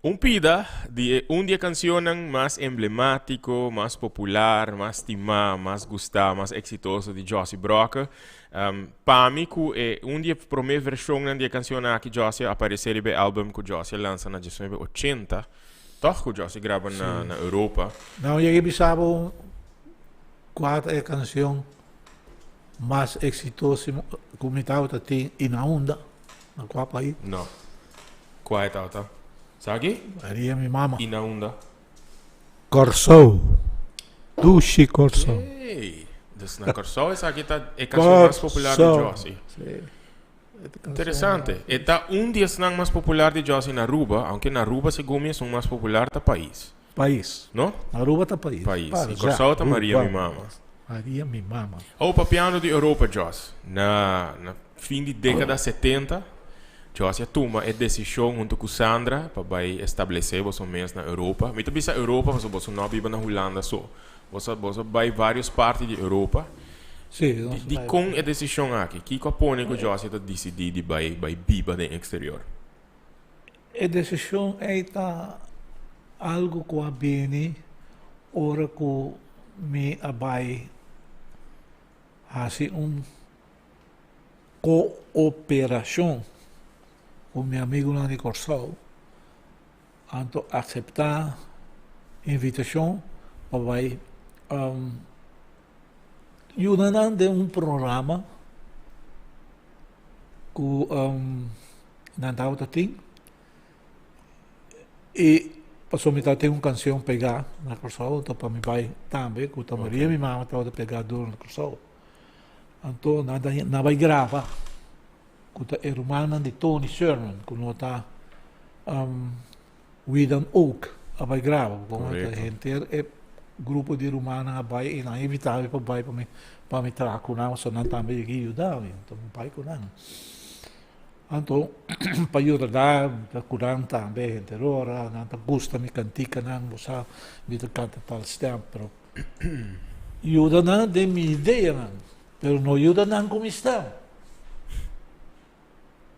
Un pida di e un di e cancionnan mas emblematico, mas popular, mas stima, mas gusta, mas exitoso di Jossy Brokke. Pa mi cu e un di e prome versionnan di e cancion aki Jossy a aparece riba e album cu Jossy a lansa na diesnuebe ochenta, toch cu Jossy graba na na Europa. Nou yega bisa bo cua ta e cancion mas exitoso cu mi tabata tin y na unda? Na cua pais? No. Cua e tabata? Sa aki? Maria mi mama. Y na unda? Corsou. Dushi Corsou. Hey! Dus na Corsou esaki ta e cancion mas popular di Jossy. Si. Interesante. E ta un di esnan mas popular di Jossy na Aruba, aunke na Aruba segun mi esun mas popular ta Pais. Pais. No? Aruba ta pais. Pais. Y Corsou ta Maria mi mama. Maria mi mama. Oh, papiando di Europa, Jos. Na, na fin di decada 70, Jos a tuma e decision hunto cu Sandra pa bay establece boso mes na Europa. Mi ta bisa Europa pasobra boso no a biba na Hulanda so. Boso, boso a bay varios parti di Europa. Sí, nos Di, bay. dicon e decision aki? Kico a pone cu Jos ta dicidi di bay, bay biba den exterior? E desishon ei ta algu ku a bini ora ku mi a bai hasi un kooperashon ku mi amigunan di Kòrsou, anto aseptá invitashon pa bai yuda nan den un programa ku nan tabata tin y pasobra mi tabata tin un cancion pega na Corsou anto pa mi bay tambe cu ta Maria mi mama tabata pega duro na Corsou anto nan ta nan bay graba cu ta e rumannan di Tony Sherman cu no ta Wie dan ook a bay graba como ta henter e grupo di rumannan a bay y nan a invita mi pa bay pa mi pa mi traha cu nan pasobra nan tambe yega yuda mi anto mi bay cu nan. Anto pa yuda nan ta cu nan tambe henter ora nan ta gusta mi canticanan bo sa mi ta canta tal stem pero yuda nan den mi ideanan pero no yuda nan cu mi stem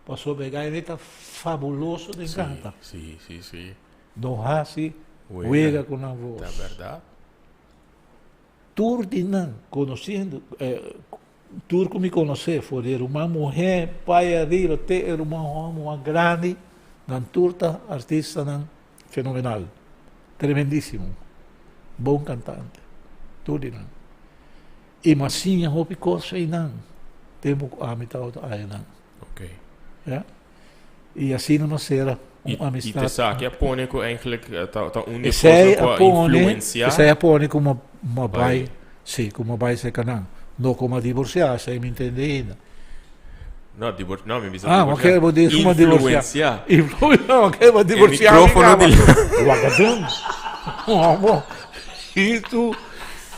pasobra e guy ta fabuloso den canta Si si si. No haci wega cu nan voz. Ta berdad. Tur di nan conociendo Tur ku mi konosé, for di e ruman muhé pai ariba te e ruman hòmber mas grandi, nan tur ta artistanan fenomenal, tremendísimo, bon kantante, tur di nan. I mi a siña hopi kos ei nan tempu ku ami tabata aya nan. Ya. I asina nos sera un amistad. I esaki a pone ku eigenlijk ta un di e kosnan ku a influensiá. Esei a pone ku mi a bai, si, ku mi a bai serka nan. No ku mi a divorsiá, esei mi ntende ainda. No, divor, no, mi bisa divorsiá. Ah, oké, bo di ku mi a divorsiá. Influensiá. Oké, bo a divorsiá. E mikrofono di. Wakadun. Homo. I tu.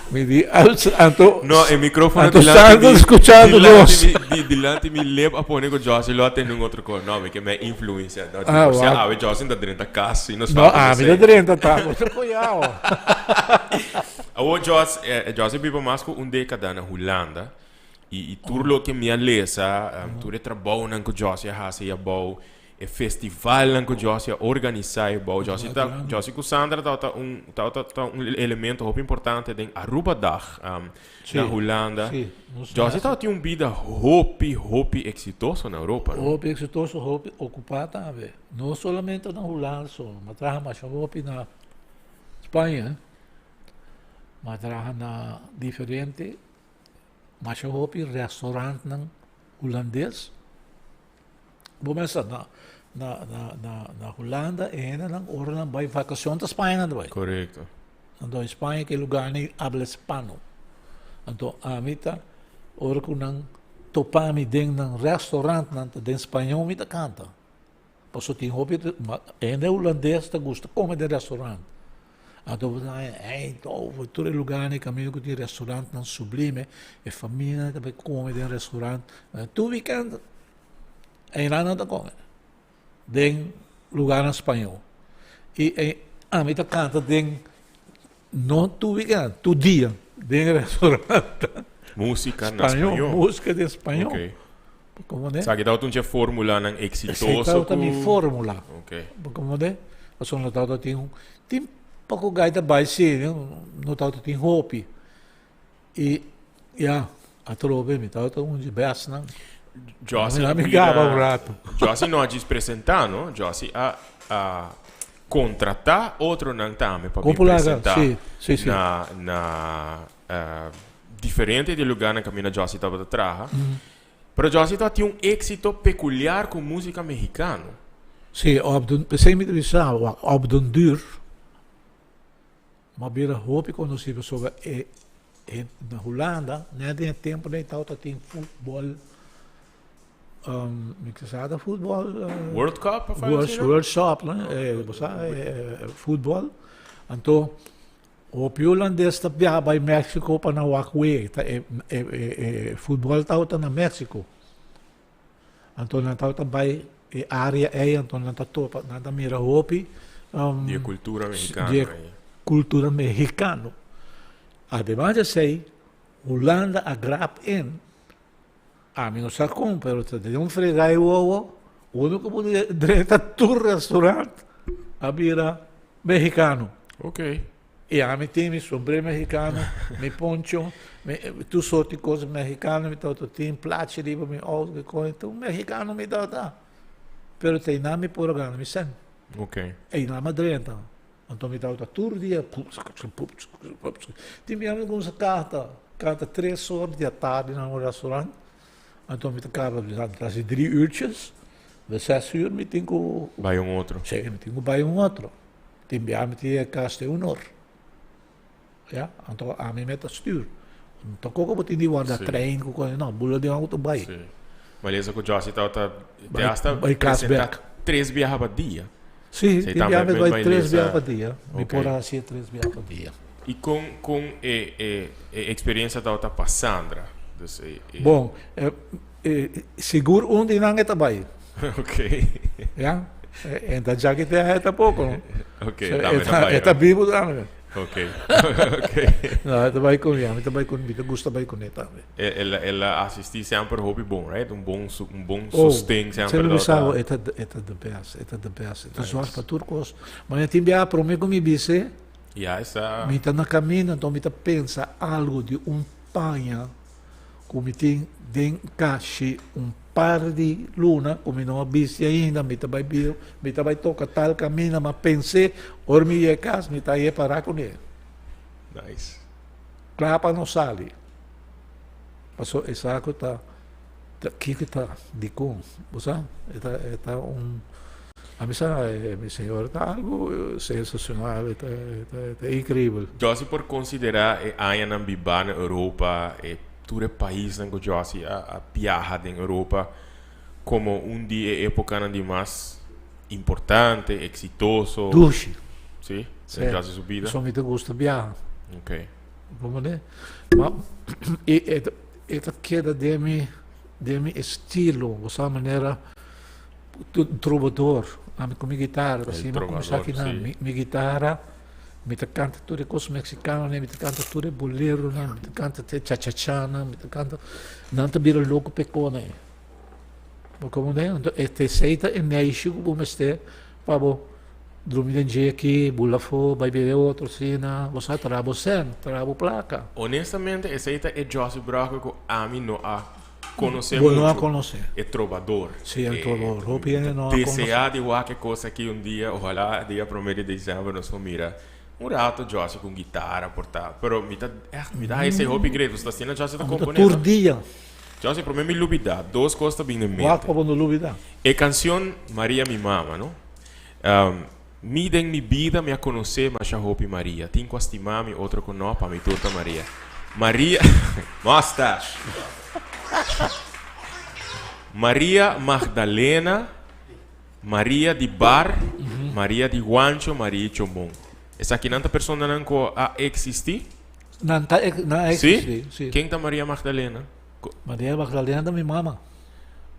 Mi di anto. No, e microfono anto dilanti mi. Escuchando nos. Dilanti mi, dilanti mi lip a pone cu Josie lo a tende un otro cos. No, mi ke me influencia. No, ah, divorcia awe Josie ta drenta cas y nos No, ami ta drenta ta. Bo ta coyao. Awo Jos, eh, Josie biba mas cu un decada na Hulanda. Y, y tur loke mi a lesa, um, tur e trabounan cu Josie a haci abou. E festivalnan ku Josie a organisá e bou. Josie ta, Josie ku Sandra tabata un, tabata ta un elemento hopi importante den Arubadag um, Sí, na Hulanda. sí, nos Josie nasi. tabatin un bida hopi, hopi eksitoso na Europa, no? Hopi eksitoso, hopi okupá tambe. No solamente na Hulanda so, m'a traha masha hopi na Spaña, m'a traha na diferente masha hopi restaurantnan hulandes. Bo mester na na na na na Hulanda e hendenan ora nan bai vakashon ta Spaña nan ta bai. Korekto. Anto Spaña ke lugar ni habla hispano. Anto ami ta ora ku nan topa mi den nan restaurant nan ta den spañó mi ta kanta. Paso tin hopi hende hulandes ta gusta kome den restaurant. Anto bo ta haña Eindhoven tur e lugarnan kaminda ku tin restaurantnan sublime e famianan ta bai kome den restaurant. Tur weekend einan nan ta kome den lugarnan spañó. I e ami ta kanta den no tur weekend tur dia den restaurant. Músika na spañó. Músika den spañó. Ok. Bo komprendé? Esaki tabata un dje formulanan eksitoso Esei tabata ku mi formula. Ok. Bo komprendé? Pasobra no tabata tin tin poko gai ta bai si, no tabata tin hopi. I ya, atrobe mi tabata un dje bèstnan. Jossy Mi a mi bira gaba un rato. Jossy no a djis presentá no, Jossy a a kontratá otronan tambe pa bin Kopo laga, presentá si, si, si. na na diferente di lugarnan kaminda Jossy tabata traha. Pero Jossy ta tin un éxito peculiar ku músika mexicano. Sí, op den, p'esei mi ta bisa, wak, op den duur, m'a bira hopi konosí pasobra e e na Hulanda, nèt den e tempu ei tabata tin futbòl, mi ke sa ta futbòl, World Cup of algo asina? World Cup, no? Bo sa, futbòl. Anto Hopi hulandes ta biaha bai Mexico pa nan wak wee. Ta e e e futbol tabata na Mexico. Anto nan tabata bai e area ei anto nan ta topa nan ta mira hopi Di e cultura mexicano di e ei. cultura mexicano. Ademas di esei Hulanda a grap in, ami no sa kon pero ta den un frega e wowo uno ku por drenta tur restaurant a bira Mexicano. Ok. Y ami tin mi sombrero mexicano, mi poncho, mi tur soort di cos mexicano mi tabata tin, plachi riba mi auto ki con, ta un mexicano mi tabata. Pero ta einan mi por a gana mi cent. Ok. Einan mi a drenta. Anto mi tabata tur dia tin bia mi cuminsa canta, canta tres or di atardi na un restaurant. Anto mi ta caba mi ta haci drie uurtjes, de zes uur mi tin cu. Bay un otro. Si, mi tin cu bay un otro. Tin bia mi tin e cas te un or. Ya, anto ami me ta stuur. Tampoco bo tin di warda trein cu cosa, no, bula den auto bay. Si. Malesa cu Jossy tabata te Bay, hasta bay cas presenta bek. tres biaha pa dia. Si, Esey tin tambe bia mi met bay tres biaha Mailesa. pa dia. Mi Ok. por a haci tres biaha pa dia. Y con con e e e experiencia tabata pa Sandra? Dus e e. Bon, e e sigur un di nan e ta bay. Ok. Ya, e ta djaki te ahe tampoco no. Ok, So, tambe e ta ta bay e ta no. bibu tambe. Ok, ok. No, e ta bay cu mi, ami ta bay cu mi ta gusta bay cune tambe. E el el a asisti semper hopi bon, right? Un bon su un bon Oh, sosten semper semper mi tabata. sa e ta e ta the best, e ta the best. E ta zorg Nice. pa tur cos. Ma mi tin biaha prome cu mi bis'e. Ya esa. Mi ta na caminda, anto mi ta pensa algo di un paña cu mi tin den cashi un par di luna cu mi no a bisti ainda, mi ta bay bio, mi ta bay toca tal caminda, ma pens'e ora mi yega cas mi ta haye para cune. Nice. Cla pa no sali. Paso e sa cu ta, ta kico ta dicon, bo sa? E ta, e ta un. Ami sa mi señor ta algo sensacional, e ta e ta e ta increibel. Jossy por considera e añanan bibá na Europa, e tur e paisnan cu Jossy a a biaha den Europa como un di e epocanan di mas importante, exitoso. Dushi. Si? Den Jossy su bida? Pasobra mi ta gusta biaha. Ok. Bo mane? Ma e e ta e ta keda den mi den mi estilo, bo sa manera. Trobador, ami ku mi guitarra, ta asina mi kuminsá akinan, mi guitarra, mi ta kanta tur e kos meksikanonan, mi ta kanta tur e boleronan, mi ta kanta te chachachánan, mi ta kanta, nan ta bira loko p'e kona ei. Bo komprendé? Anto e esei ta e neisho ku bo mester pa bo drumi den dje aki, bula afó, bai bebe otro asina, bo sa traha bo sèn, traha bo plaka. Honestamente esei ta e Jossy Brokke ku ami no a Conoce Bo no a mucho conoce. e trobador. Sí, el trobador. Hopi hende no a conoce. Desea di wak e cos aki un dia, ojalá dia prome di december nos por mira un rato Jossy cu guitara por ta. Pero mi ta echt, mi ta haci esey hopi great, pasobra asina Jossy ta Amo ta compone, tur no? dia. Jossy, prome mi lubida, dos cos ta bin den Wak mente. pa bo no lubida. E cancion Maria mi mama, no? Mi den mi bida mi a konosé masha hopi Maria. Tin ku a stima mi, otro ku no, pa mi tur ta Maria. Maria, mustache! Maria Magdalena, Maria di Bar, Maria di Guancho, Maria di Chomon. Esakinan ta personanan ku a eksistí? Nan ta nan a eksistí, sí. Ken ta Maria Magdalena? Maria Magdalena ta mi mama.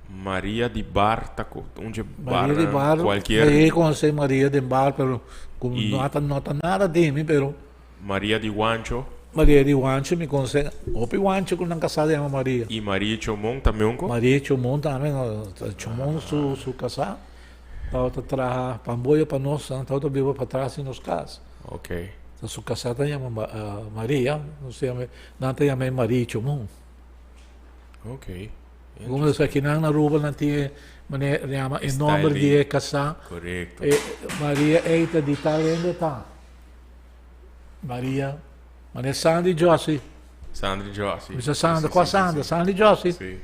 Maria di Bar ta un dje bar Maria di Bar, cualkier. Mi conoce Maria den bar, pero como no ta no ta nada di mi, pero. Maria di Guancho. Maria di Guancho mi conoce hopi Guancho cu nan casa yama Maria. Y Maria Chomon tambe unco? Maria Chomon tambe, Chomon su su casa tabata traha pamboyo pa nos, nan tabata biba patras di nos cas. Okay. Su casa ta yama Maria, nos ta yama, nan ta yama e Maria Chomon. Ok. Como nos aki nan na Aruba nan tin e manera yama e nomber di e casá. Correcto. E Maria ei ta di tal hende ta. Maria, manera Sandy Jossie. Sandy Jossie. Bisa Sandra, kua Sandra? Sandy Jossie. Si.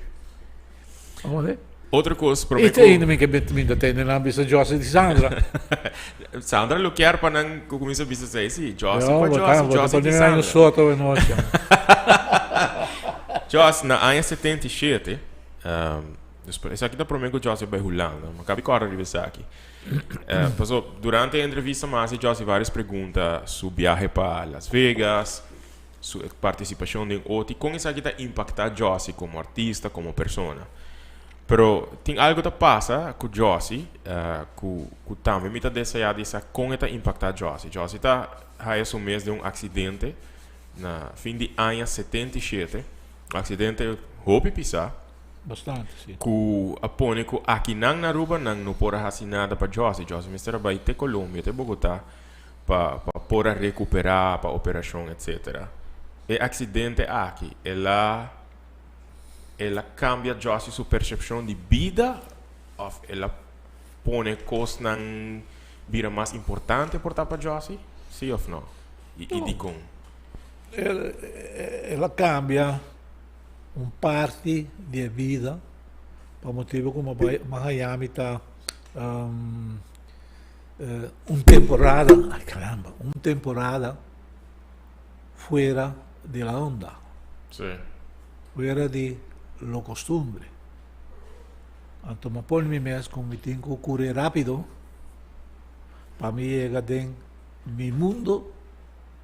Vamos ver. Otro cos, prome cu... Ite ainda mi ke mi ta tende nan bisa Jossie di Sandra. Sandra lo kier pa nan cu cuminsa bisa esey, si. Jossie pa Jossie, Jossie di Sandra. Soto e nochi. Jos, na aña 77, um, esaki ta prome cu Jossie bai Hulanda. Ma cabi corda riba esaki. Uh, paso, durante e entrevista mi a haci Jossie varios pregunta, su biahe pa Las Vegas, su participacion den oti, con esaki ta impacta Jossie como artista, como persona. Pero tin algo ta pasa cu Jossie, uh, cu, cu tambe mi ta desea di sa con e ta impacta Jossie. Jossie ta haya su mes den un accidente na fin di aña 77, un accidente hopi pisa. Bastante, si. Cu a pone cu akinan na Aruba nan no por a haci nada pa Jossie. Jossie mester a bay te Colombia, te Bogota, pa pa por a recupera pa operacion etcetera. E accidente aki el a el a cambia Jossie su percepcion di bida of el a pone cosnan bira mas importante por ta pa Jossie? Si of no? Y y dicon? El el a cambia un parti di e bida pa motibo cu mi a bay haya mi ta Un temporada, ay caramba, un temporada fuera de la onda. Sí. Fuera di lo costumbre. Anto mi pone mi mes con mi tin cu cure rapido pa mi yega den mi mundo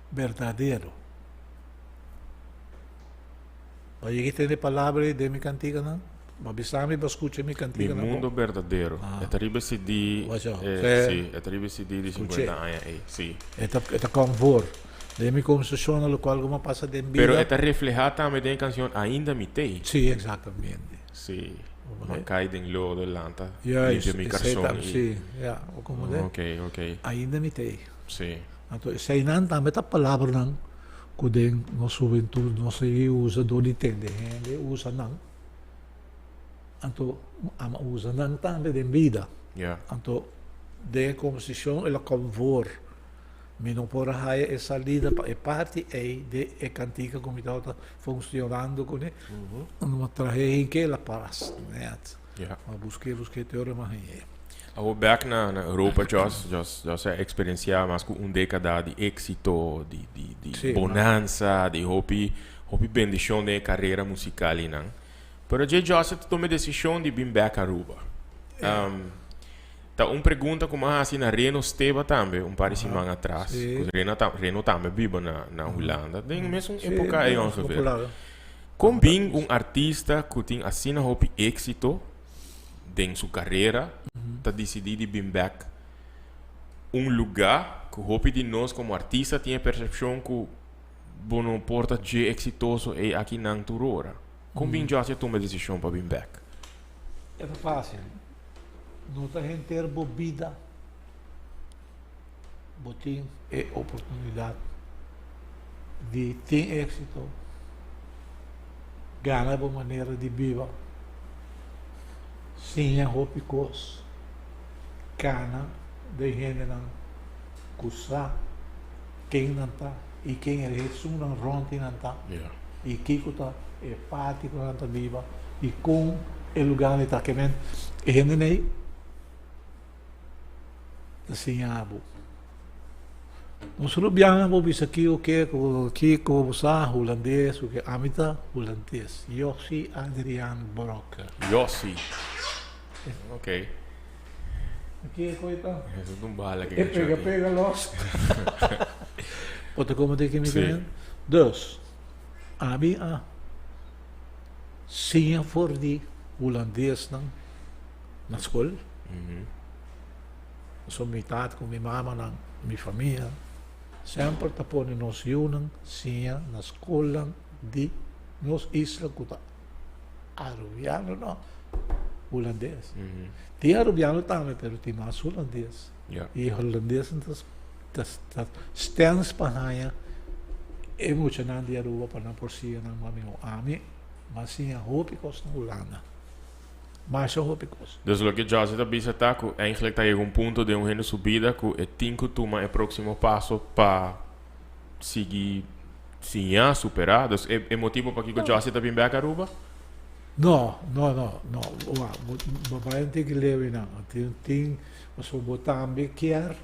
berdadero. Bo yega tende palabra ei den mi kantikanan? Bo bisa mi bo skucha mi kantikanan Mi mundo berdadero. E ta riba e CD, si, e ta riba e CD di 50 aña ei, si. E ta, e ta kom voor den mi kombersashonnan lokual ku mi a pasa den bida. Pero e ta reflehá tambe den e kanshon Ainda mi t'ei. Si, eksaktamente. Si. Mi a kai den lodo, lanta, limpia mi karson i. Si, ya, bo komprendé? Ok, ok. Ainda mi t'ei. Si. Anto eseinan tambe ta palabranan ku den nos hubentut nos a yega usa dor di tende hende usa nan, anto ama usa nan tambe den bida. Anto den e komposishon el a kom voor. Mi no por a haya e salida pa e parti ei den e kantika ku mi tabata funshonando kuné. Mi a trahe hinke el a pas nèt. Mi a busk'é busk'é te ora mi a hañ'é. Awor bek na na Europa Jos, Jos, Jos a experiencia mas cu un decada di exito, di di di Sí, bonanza, di hopi hopi bendicion den e carera musical y nan. Pero dje Jos a tuma e decision di bin bek Aruba. Um, ta un pregunta cu mi a haci na Reno Steba tambe un par di siman atras, Sí. cu Reno ta Reno tambe a biba na na Hulanda den mesun Sí, epoca ey ongeveer. popular. Con bin un artista cu tin asina hopi exito den su carera ta dicidi di bin bek un luga cu hopi di nos como artista tin e percepcion cu bo no por ta dje exitoso ey aki nan tur ora. Con bin Jossy a tuma e decision pa bin bek? E ta facil. No ta henter bo bida bo tin e oportunidad di tin exito, gana bo manera di biba, siña hopi kos, kana den hendenan ku sa ken nan ta i ken e esunnan rònt di nan ta i kiko ta e parti ku nan ta biba i kon e lugar ta. Ke men e hendenan ei. Ta siña bo. Nos rubian bo bisa kiko ke ku kiko bo sa hulandes ku ke ami ta hulandes Yossi Adriaan Brokke. Yossi ok. Kiko e ta? Eso ta un bala ke E pega pega los. Bo ta komo di kimi kimen? Dus ami a siña for di hulandesnan na skol. So mi tata ku mi mamanan, mi famia, semper ta pone nos yunan siña na skolnan di nos isla ku ta Arubiano no, Hulandes. Tin Arubiano tambe pero tin mas Hulandes. I Hulandesnan ta ta stèns pa haña e muchanan di Aruba pa nan por siña nan mami. Ami a siña hopi kos na Hulanda. Masha hopi kos. Dus loke Josie ta bisa ta ku eigenlijk ta yega un punto den un hende su bida ku e tin ku tuma e próksimo paso pa sigui siña, superá. Dus e e motibo pakiko Josie ta bin bèk Aruba? No, no, no, no. Wak, bo bo bai un tiki leu einan. Tin tin pasobra bo tambe kier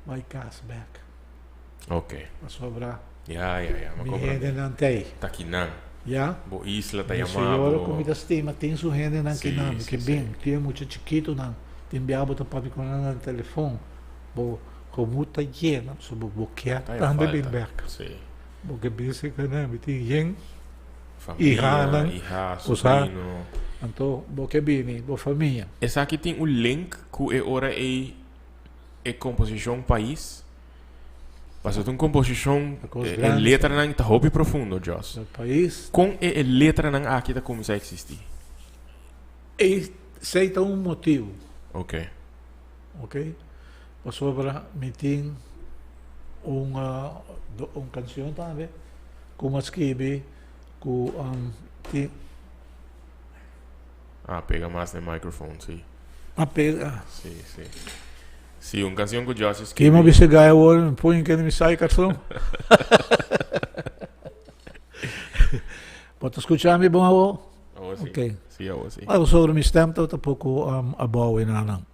bai kas bèk. Ok. Pasobra Ya, ya, ya. Mi hendenan t'ei. Ta kinan. Ya. Bo isla ta Mi yama señora bo. ku mi ta stima tin su hendenan kinan. Mi ke bin. Tin e mucha chikitunan. Tin bia bo ta papia ku nan na telefon. Bo komu ta yena pasobra bo kier Ta tambe bin falta. bek. Si. Bo ke bin serka nan. Mi tin yen Famia, ihanan. iha, Bo sa. sobrino. Anto bo ke bini bo famia. Esaki tin un link ku e ora ei e komposishon Pais? Pasobra ta un komposishon, e letranan ta hopi profundo, Jos. Kon e e letranan aki ta kuminsá eksistí? Esei ta un motibu. Ok. Ok. Pasobra mi tin un un kanshon tambe ku mi a skibi ku tin. Ah, pega mas na e microfoon, si. A pega. Si, si. Si, un canción cu Josh escribi. Kimo bisa gai awor, mi pon kende mi sai carson. Bo ta scucha mi bon awor? Awor si. Ok. Si, awor si. Algo sobre mi stem ta poco abao en anan.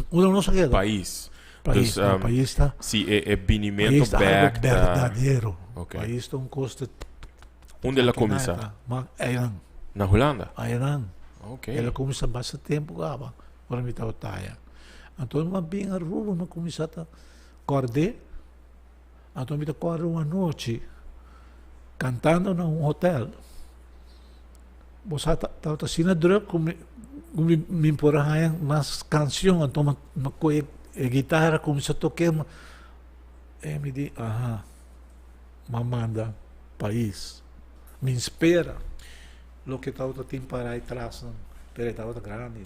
Uno no sa keda. Pais. Pais, Dus, no, pais ta. Si, e, e binimento Pais ta algo back ta. berdadero. Ok. Pais ta un cos te Unda el a cuminsa? Ma einan. Na Hulanda? Einan. Ok. El a cuminsa basta tempo caba, ora mi tabata aya. Anto mi a bin Aruba, mi a cuminsa ta cord'é. Anto mi ta corda un anochi cantando na un hotel. Bo sa tabata asina druk cu mi cu mi mi por a haña mas cancion. Anto mi a coge e guitara cuminsa toke. E mi di, aha. M'a manda pais. Mi spera loke tabata tin para e trasnan, pero e tabata grandi.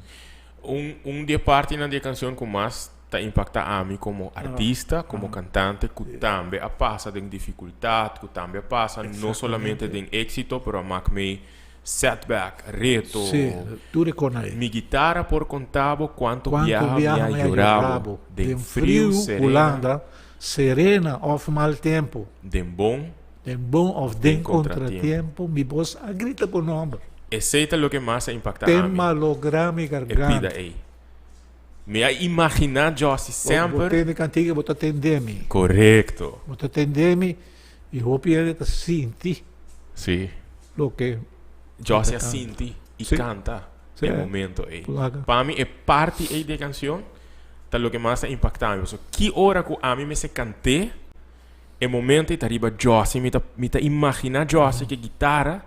Un un di e partinan di e cancion cu mas ta impacta ami como artista, como cantante cu tambe a pasa den dificultad, cu tambe a pasa no solamente den exito, pero a mak mi setback, reto. Sí, tur e con ahí. Mi guitara por conta bo cuanto Cuanto biaha mi biaha a mi a yora yora bo bo den den friu, friu, serena. Hulanda, Serena of mal tempo. Den bon. Den bon of den contratiempo. Mi bos a grita bo nomber. Esey ta loke mas a impacta ami. Te malogra mi garganta. E pida ey. Mi a imagina Jossy semper. Bo tende cantica bo ta tende mi. Corecto. Bo ta tende mi y hopi hende ta sinti. Si. Loke. Jossy a sinti y canta. E momento ey. Pa mi e parti ey di e cancion ta loke mas ta impacta mi. Pasobra ki ora cu ami mester cant'é, e momento ey ta riba Jossy. Mi ta, mi ta imagina Jossy cu e guitara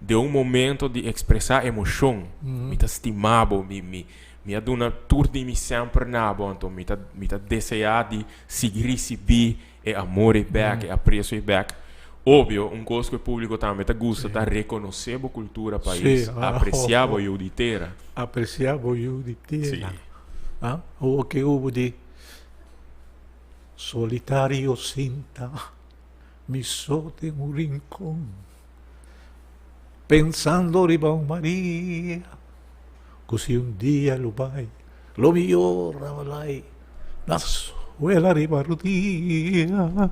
den un momento di expresa emocion. Mi ta stima bo, mi, mi, mi a duna tur di mi semper na bo. Anto mi ta, mi ta desea di sigui ricibi e amor ei bek, e aprecio ei bek. Obvio, un cos cu e publico tambe ta gusta ta reconoce bo cultura pais, aprecia bo yu di tera. Aprecia bo yu di tera. Ah, o ke hubo di solitario sinta mi so den un rincon pensando riba un Maria cu si un dia lo bay lo miyor rabalay na suela riba rudia.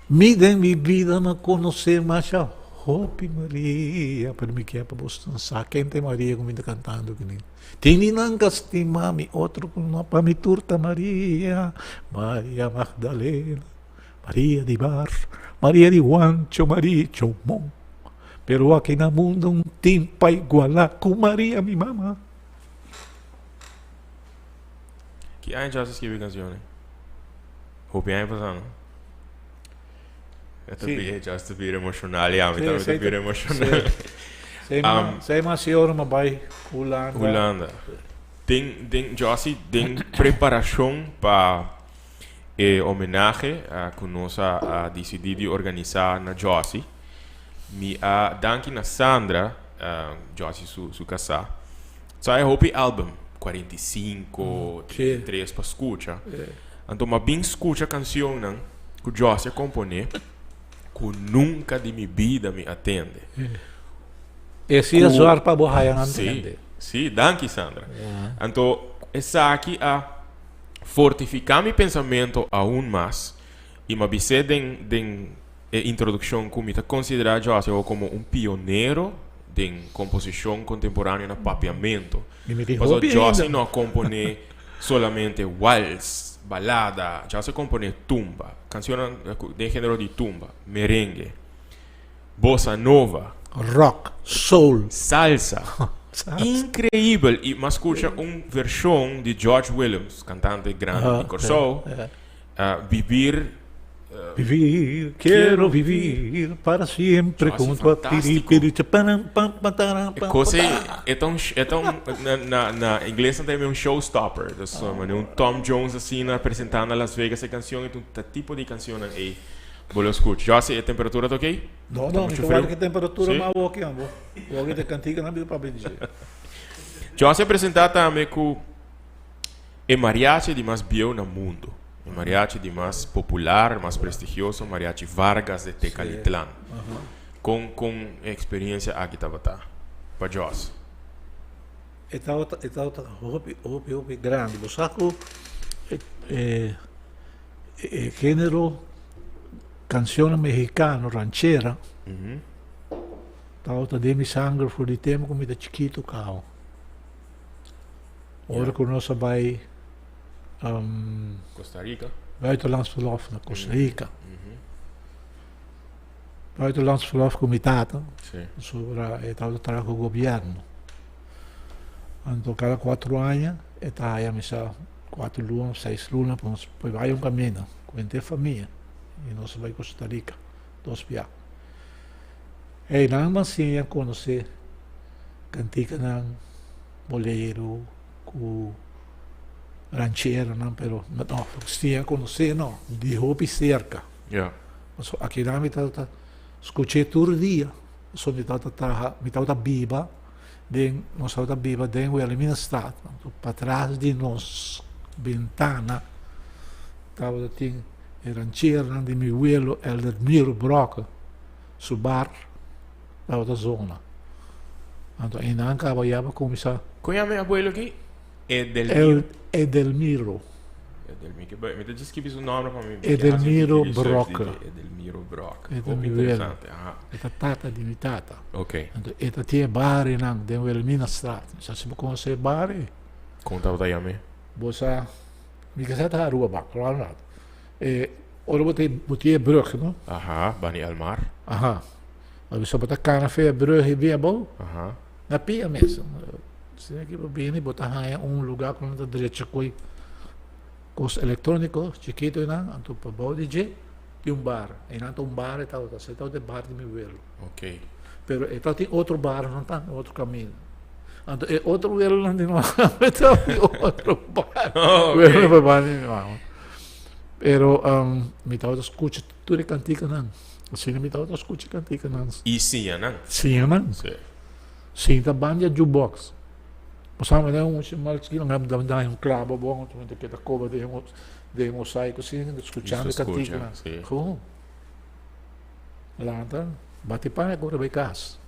Mi den mi bida no conoce masha Hopi Maria, pero mi kier pa boso sa ken ta e Maria ku mi ta kantando kini. Tin di nan ka stima mi otro ku no pa mi tur ta Maria, Maria Magdalena, Maria di bar, Maria di Juancho, Maria Chomon. Pero aki na mundo un tin pa iguala ku Maria mi mama. Ki aña Josh a skibi e canción? Hopi aña pasá, no? Ta bira, Josh ta bira emocional, ya, mi tambe ta bira emocional. Sei mas si ora mi bai Hulanda. Hulanda. Den, den, Jossy, den preparacion pa e homenahe cu nos a, a dicidi di organisa na Jossy, mi a danki na Sandra, Jossy su, su casá, sa e hopi album, 45, 33 pa scucha. Anto m'a bin scucha cancionnan cu Jossy a compone cu nunca di mi bida mi a tende. E si a zor pa bo haya nan tende. Si, si, danki Sandra. Anto esaki a fortifica mi pensamento aun mas y m'a bis'é den den e introduccion cu mi ta considera Jossy awo como un pionero den composicion contemporaneo na papiamento. Pasobra Jossy no a compone solamente wals, balada, Jossy a compone tumba, cancionnan den genero di tumba, merengue, bossa nova, Rock, soul, salsa. Increibel! Y m'a scucha un version di George Willems, cantante grandi di Corsou, Vivir Vivir, quiero vivir para siempre junto a ti. E cos ey, e ta un, e ta un, na, na, na ingles nan ta yama un showstopper. Dus, manera un Tom Jones asina presenta na Las Vegas e cancion, e ta un ta tipo di cancionnan ey bo lo scucha. Jossy, e temperatura ta ok? No, no, mi ta wak e temperatura ma awoki ambo. Awoki ta cantica nan bisa papia di dje. Jossy a presenta tambe cu E mariachi di mas bieu na mundo. E mariachi di mas popular, mas prestigioso, Mariachi Vargas de Tecalitlán. Con con e experiencia aki tabata pa Jos? E tabata e tabata hopi hopi hopi grandi. Bo sa cu e e e genero cancionnan mexicano, ranchera, tabata den mi sanger for di tempo cu mi ta chikito cao. Ora ku nos a bai Costa Rica. Buitenlands verlof na Costa Rica. Buitenlands verlof ku mi tata. Pasobra e tabata traha ku gobièrnu. Anto kada kuatro aña e ta haya misa kuatro luna òf seis luna pa nos por bai un kaminda ku henter famia. I nos a bai Costa Rica dos bia. Einan mi a siña konosé kantikanan. Bolero ku rancheronan pero no siña konosé no di hopi serka. Pasobra akinan mi tabata skuch'é tur dia pasobra mi tabata traha mi tabata biba den nos tabata biba den Wilhelminastraat anto patras di nos bentana tabata tin e rancheronan di mi welo Eldermiro Brokke su bar. Tabata zona. Anto einan kaba ya pa kuminsá. Kon yama e abuelo aki? Edelmiro. Edelmiro. Edelmiro. Mi ta djis skibi su nomber pa mi. Edelmiro Brokke. Edelmiro Brokke. Hopi interesante. Aha. E ta tata di mi tata. Ok. Anto e ta tin e barionan den Wilhelminastraat. Mi sa si bo konosé e bario. Kon tabata yam'é? Bo sa, mi ke sa ta Aruba bak, claro nada. E ora bo tin e brug, no? Aha, Bani Elmar. Aha. Ma bisa bo ta kana fe brug i bin abou, na pia mes. Asina ki bo bini bo ta haña un luga ku nan ta drecha koi kos elektroniko chikito einan, anto pa bou di dje tin un bar. Einan ta un bar e tabata, esei tabata e bar di mi welo. Pero e tabatin otro barnan tambe, otro kaminda. Anto e otro welonan di nos tambe tabatin otro bar. Welo pa bar di mi mama. Pero mi tabata skucha tur e kantikanan. Asina mi tabata skucha kantikanan. I siña nan. Siña nan. Sí. Sinta banda jukebox. Bo sa manera un mal chikito nan ta daña un klabo bon anto mi ta keda koba den den mosaico asina skuchando kantikanan. Gewoon. Lanta bati paña kore bai kas.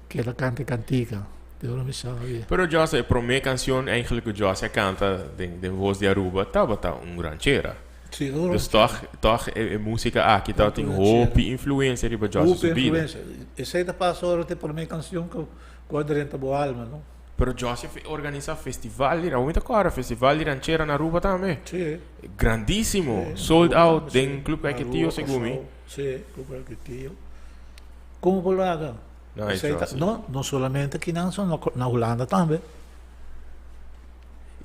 Keda kanta e kantika. Te ora mi sabi. Pero Jose, e prome kanshon eigenlijk ku Jose a kanta den den Voz di Aruba tabata un ranchera. Sigur. Dus toch, toch e, e músika aki tabatin hopi influensia riba Josie Hopi su bida. influensia. Esei ta pasa ora te promé kansion ku ku a drenta bo alma, no? Pero Josie a organisa festival di, mi ta kòrda festival di ranchera na Aruba tambe. Sí. Grandísimo, Sí, sold Aruba out tambe, sí. den Club Caiquetio Aruba, segun mi. Kòrsou. Sí, Club Caiquetio. Kon bo laga? Nice, Esei ta, Josie. no, no solamente kinan, so na, na Hulanda tambe.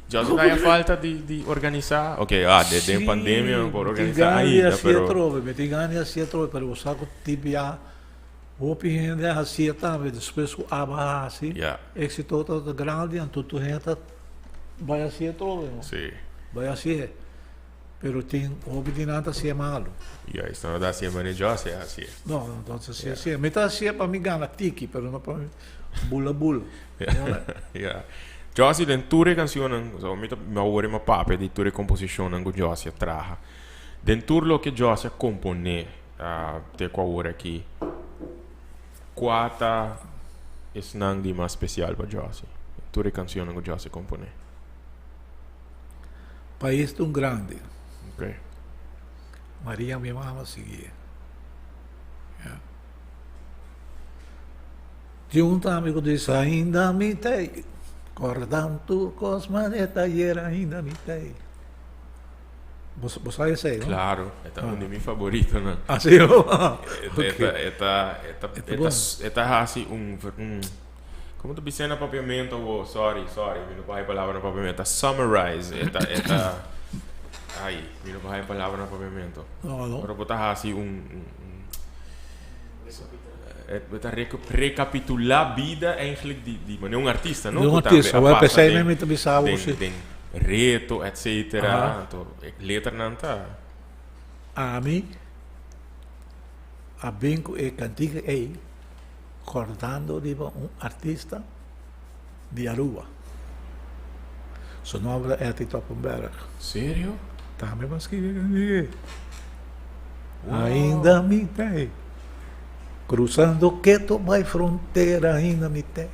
Josie ta haya falta di, di organisa? Ok, ah, de, den Sí, pandemia no por mi tin organisa gana di ainda, hasié pero... atrobe, mi tin gana di hasié atrobe, pero bo sa ku tin bia hopi hende a hasié tambe despues ku aba a hasi, Ja. éksito tabata grandi, anto tur hende ta bai hasié atrobe, no? Sí. Bai hasié. Pero tin hopi di nan ta hasié malu. Juist, no ta hasié manera Josie a hasié. No, no ta hasié así. Mi ta hasié pa mi gana tiki, pero no pa mi bula bula. Ja. Josie den tur e cancionnan, so mi ta mi a hoor mi a papia di tur e composicionnan cu Josie a traha. Den tur loke Josie a compone te cu awor aki, cua ta esnan di mas special pa Josie? Tur e cancionnan cu Josie a compone. Pais ta un grandi. Okay. Maria mi mama siguié. Ja. Tin un tambe ku dice ainda mi tei Cordan tur cos manera ayer ainda mi tei. Bo bo sa esei no? Claro, e ta un di mi favoritonan. Ah si no? E ta e ta e ta e ta e ta hasi un un como ta bisa na papiamento awo? Sorry, sorry, mi no por haya palabra na papiamento. Ta summarize, e ta e ta ay, mi no por haya palabra na papiamento. No, no. Pero bo ta hasi un un E ta recapitula bida eigenlijk di di manera un artista, no? Di un Cu tambe artista. a Wel, pasa p'esei den mi mi ta bisa bo den si. den reto, etcetera. Aha. Anto e letranan ta. Ami a bin cu e cantica ey cordando riba un artista di Aruba. Su nomber ta Etty Toppenberg. Serio? Tambe bo a scribi e cantica ey. Ainda mi t'ey. Cruzando keto bai frontera ainda mi t'ey.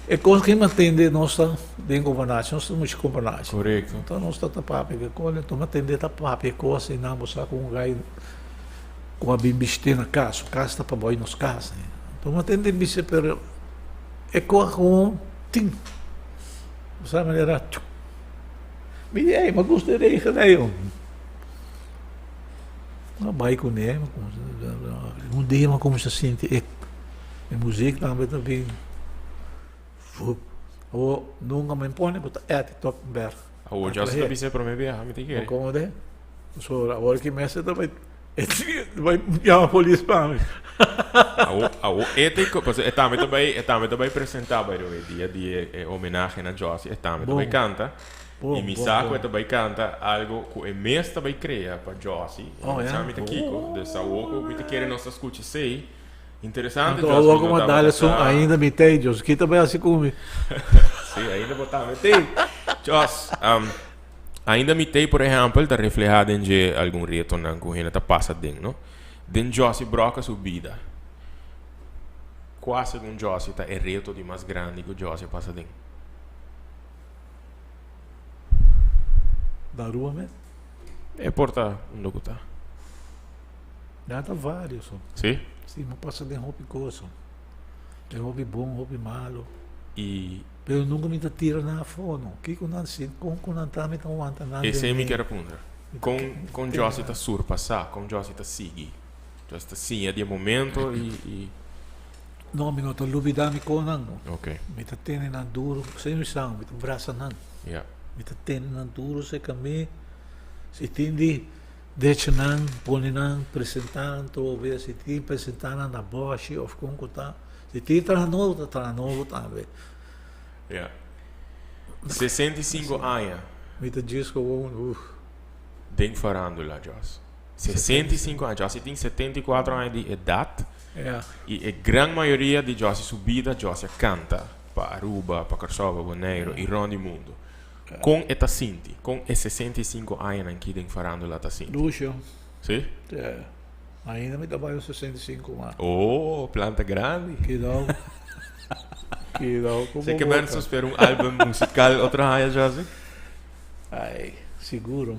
E cos ki mi a tende nos ta den gobernacion, nos ta mucha gobernacion. Correcto. Enton nos ta ta papia ke cos, enton mi a tende ta papia cos y nan bo sa cu un gai cu a bin bishite na cas, su cas ta pa bai nos cas. Enton mi a tende bisa pero e cos gewoon tin. Bo sa manera tjuk. Mi di ey, mi a gusta e regen ey oh. Mi a bai kuné, un dia mi a kuminsá sinti e e muzik tambe ta bin fup. Awor nunka mi pone ku ta Etty Toppenberg. Awor dja ta bisa e promé biaha mi ta kere. Komo de? So awor ki mester ta bai bai yama polis pa mi. Awor awor Etty pasobra e tambe ta bai e tambe ta bai presentá by the way dia di e homenahe na Jossy e tambe ta bai kanta. Bon, I mi bon, sa ku bon. e ta bai kanta algo ku e mes ta bai krea pa Jossy. Oh, Mi ya? sa mi ta kiko. Dus awor ku mi ta kere nos ta skucha esei. Interesante, Anto Jossy, awor mi ku no mi a tabata dal esun sa. ainda mi tei, Jossy. Kita bai hasi ku mi? Sí, ainda bo ta mi tei. Joss, ainda mi tei, por ehèmpel, ta reflehá den dje algun retonan ku hende ta pasa den, no? Den Jossy Broca su bida, kua segun Jossy ta e reto di mas grandi ku Jossy a pasa den? Na Aruba mes? E por ta unda ku ta. Ya ta varios so. Si? Si, mi pasa den hopi cosa. Den hopi bon, hopi malo. I. Pero nunca mi ta tira nan afó no. Kiko nan si, kon ku nan ta mi ta wanta nan den Esei mi mi. kier a puntra. Kon kon Jossy ta surpasá? Kon Jossy ta sigui? Jossy ta siña di e momento i i. No, mi no ta lubida mi konan no. Ok. Mi ta tene nan duro, sin mi san, mi ta brasa nan. Ja. Mi ta tene nan duro cerca mi. Si tin di decha nan, pone nan, presenta nan trobe, si tin presenta nan na boshi of con cu ta. Si tin traha nobo, ta traha nobo tambe. Ja. 65 aña. Mi ta djis gewoon, uff. Den farandula, Jos. 65 aña. Jossy tin 74 aña di edat. Ja. I e gran mayoria di Jossy su bida, Jossy a kanta pa Aruba, pa Kòrsou, pa Boneiru i rònt di mundu. Kon e ta sinti? Kon e 65 añanan ki den farandula ta sinti? Lucio. Si? Ja. Ainda mi ta bai un 65 mas. Oh, planta grandi. Kidao. Kidao ku bo Sé ke men boka. so spera un album musical otro aña, Jossy? Ai, siguro.